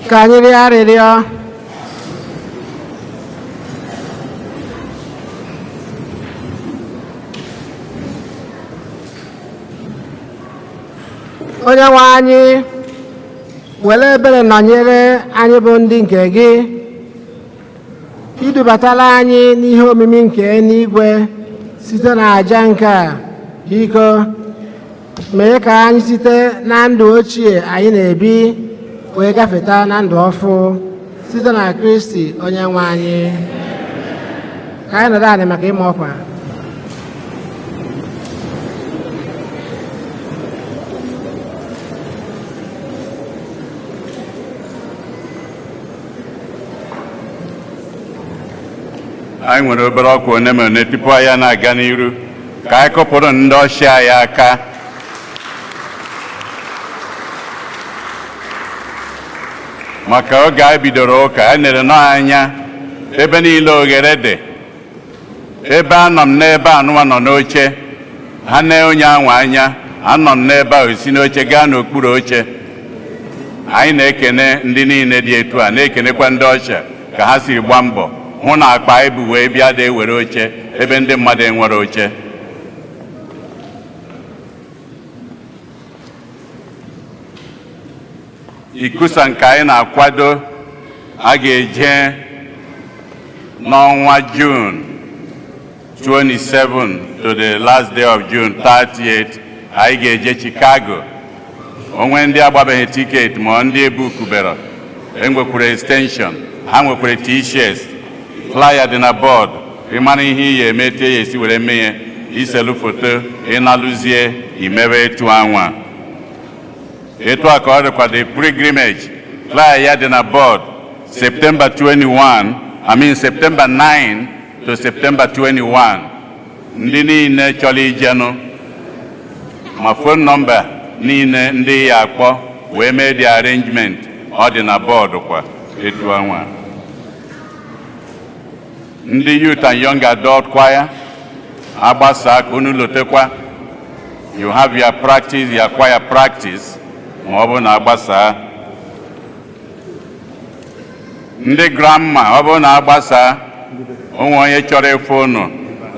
Ka anyị rịọ arịrịọ. Onye nwe anyị, were ebere nọnyere anyị bụ ndị nke gị. Idubatala anyị n'ihe omimi nke eluigwe site n'àjà nke a. Biko mee ka anyị site na ndụ ochie anyị na-ebi wee gafeta na ndụ ọfụ, site na Kristi onye nwe anyị. Ka anyị nọdụ anị maka ịma ọkwa. Anyị nwere obere ọkwa one ma one tupu anyị na-aga n'iru. Ka anyị kụpụrụ ndị usher anyị aka. Maka oge anyị bidoro ụka, anyị nere n'anya ebe niile oghere dị. Ebe anọ m n'ebe anụwa nọ n'oche, ha nee onye anwa anya, anọ m n'ebe ahụ si n'oche gaa n'okpuru oche. Anyị na-ekene ndị niile dị etu a, na-ekenekwa ndị usher ka ha siri gba mbọ hụ na akpa anyị bụ wee bịa dị ewere oche ebe ndị mmadụ enwere oche. Ikusa nke anyị na-akwado a ga-eje n'ọnwa June 27 to the last day of June 38, anyị ga-eje Chicago. Onwe ndị agbabeghị ticket ma ndị ebukubere, enwekwara extension, ha nwekwara T-shirts, flyer dị na board. Ịmara ihe ị ya eme, tie ya esi were mee ya, iselu foto, ịnalụzie imewe etu anwa. Etu a ka ọ dịkwa the pilgrimage, flyer ya dị na board, September 21, I mean September 9 to September 21. Ndị niile chọrọ ijenụ, ma phone number niile ndị ya akpọ wee mee the arrangement, ọ dị na board kwa etu anwa. Ndị youth and young adult choir agbasa, ka unu lotekwa, you have your practice, your choir practice, ma ọ bụrụ na agbasaa. Ndị grandma, ọ bụrụ na agbasaa, onwe onye chọrọ ịfụ unu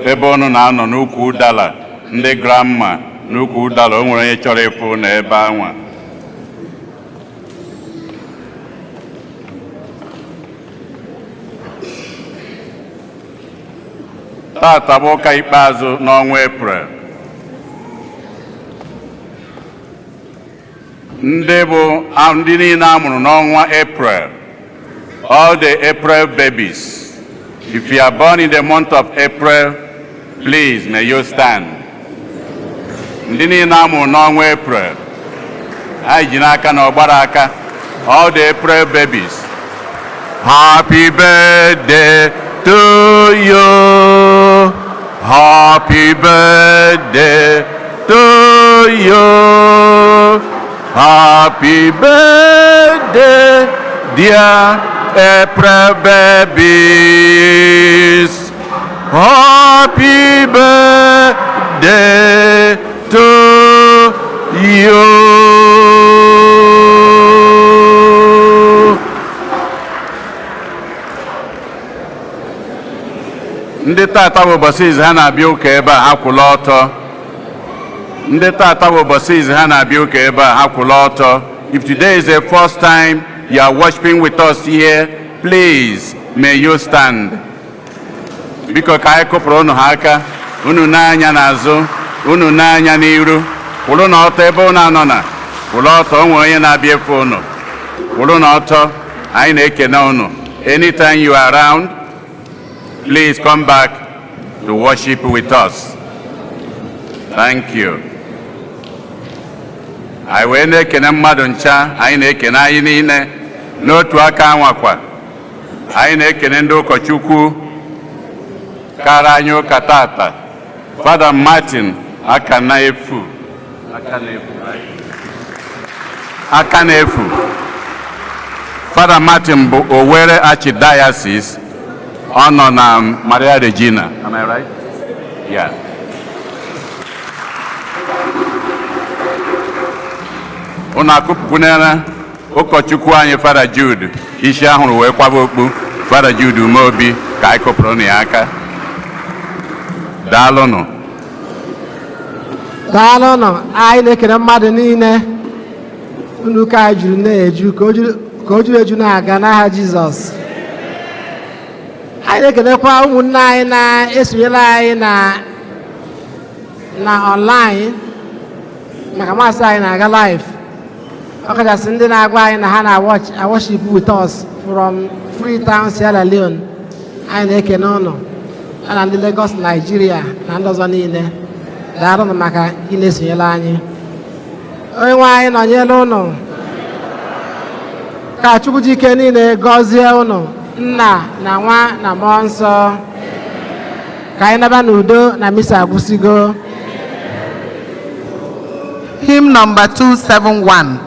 ebe unu na-anọ n'ukwu ụdala. Ndị grandma n'ukwu ụdala, o nwere onye chọrọ ịfụ unu ebe anwa. Tata bụ ụka ikpeazụ n'ọnwa Eprel. Ndị bụ ndị niile a mụrụ n'ọnwa April, all the April babies, if you are born in the month of April, please may you stand. Ndị niile a mụrụ n'ọnwa April, anyị ji n'aka na ọgbara aka. All the April babies, happy birthday to you, happy birthday to you, happy birthday, dear April babies, happy birthday to you. Ndị tata bụ ụbọchị izu ha na-abịa ụka ebe a, ha kwụla ọtọ. Ndị tata bụ ụbọchị izu ha na-abịa ụka ebe a, ha kwụla ọtọ. If today is the first time you are worshiping with us here, please may you stand. Biko, ka anyị kụpụrụ unu ha aka. Unu n'anya n'azụ, unu n'anya n'iru, kwụrụ n'ọtọ ebe unu anọ na kwụrụ ọtọ. O nwere onye na-abịa efe unu. Kwụrụ n'ọtọ. Anyị na-ekene unu. Anytime you are around, please come back to worship with us. Thank you. Anyị wee na-ekene mmadụ ncha, anyị na-ekene anyị niile n'otu aka anwakwa. Anyị na-ekene ndị ụkọchukwu kara anyị ụka tata, Fada Martin aka na-efu, aka na-efu. Fada Martin bụ Owerri Archdiocese, ọ nọ na Maria Regina. Am I right? Yeah. Unu akụpụkwunere. Ụkọchukwu anyị, Fada Jude, isi ahụrụ wee kwaba okpu, Fada Jude Umeobi, ka anyị kụpụrụ ya aka. Daalụnụ. Daalụnụ. Anyị na-ekele mmadụ niile. Unu ụka anyị juru na-eju, ka o juru eju na-aga n'aha Jizọs. Anyị na-ekelekwa ụmụnne anyị na-esonyere anyị na online maka Mass anyị na-aga live, ọkachasị ndị na-agwa anyị na ha na-worship with us from Freetown, Sierra Leone. Anyị na-ekene ụnụ ya na ndị Lagos, Nigeria na ndị ọzọ niile. Daalụnụ maka ị na-esonyere anyị. Onye nwe anyị nọnyere ụnụ. Ka Chukwu ji ike niile gọzie ụnụ, Nna na Nwa na Mmụọ Nsọ. Ka anyị naba n'udo na misa agwụsịgo. Hymn number 271.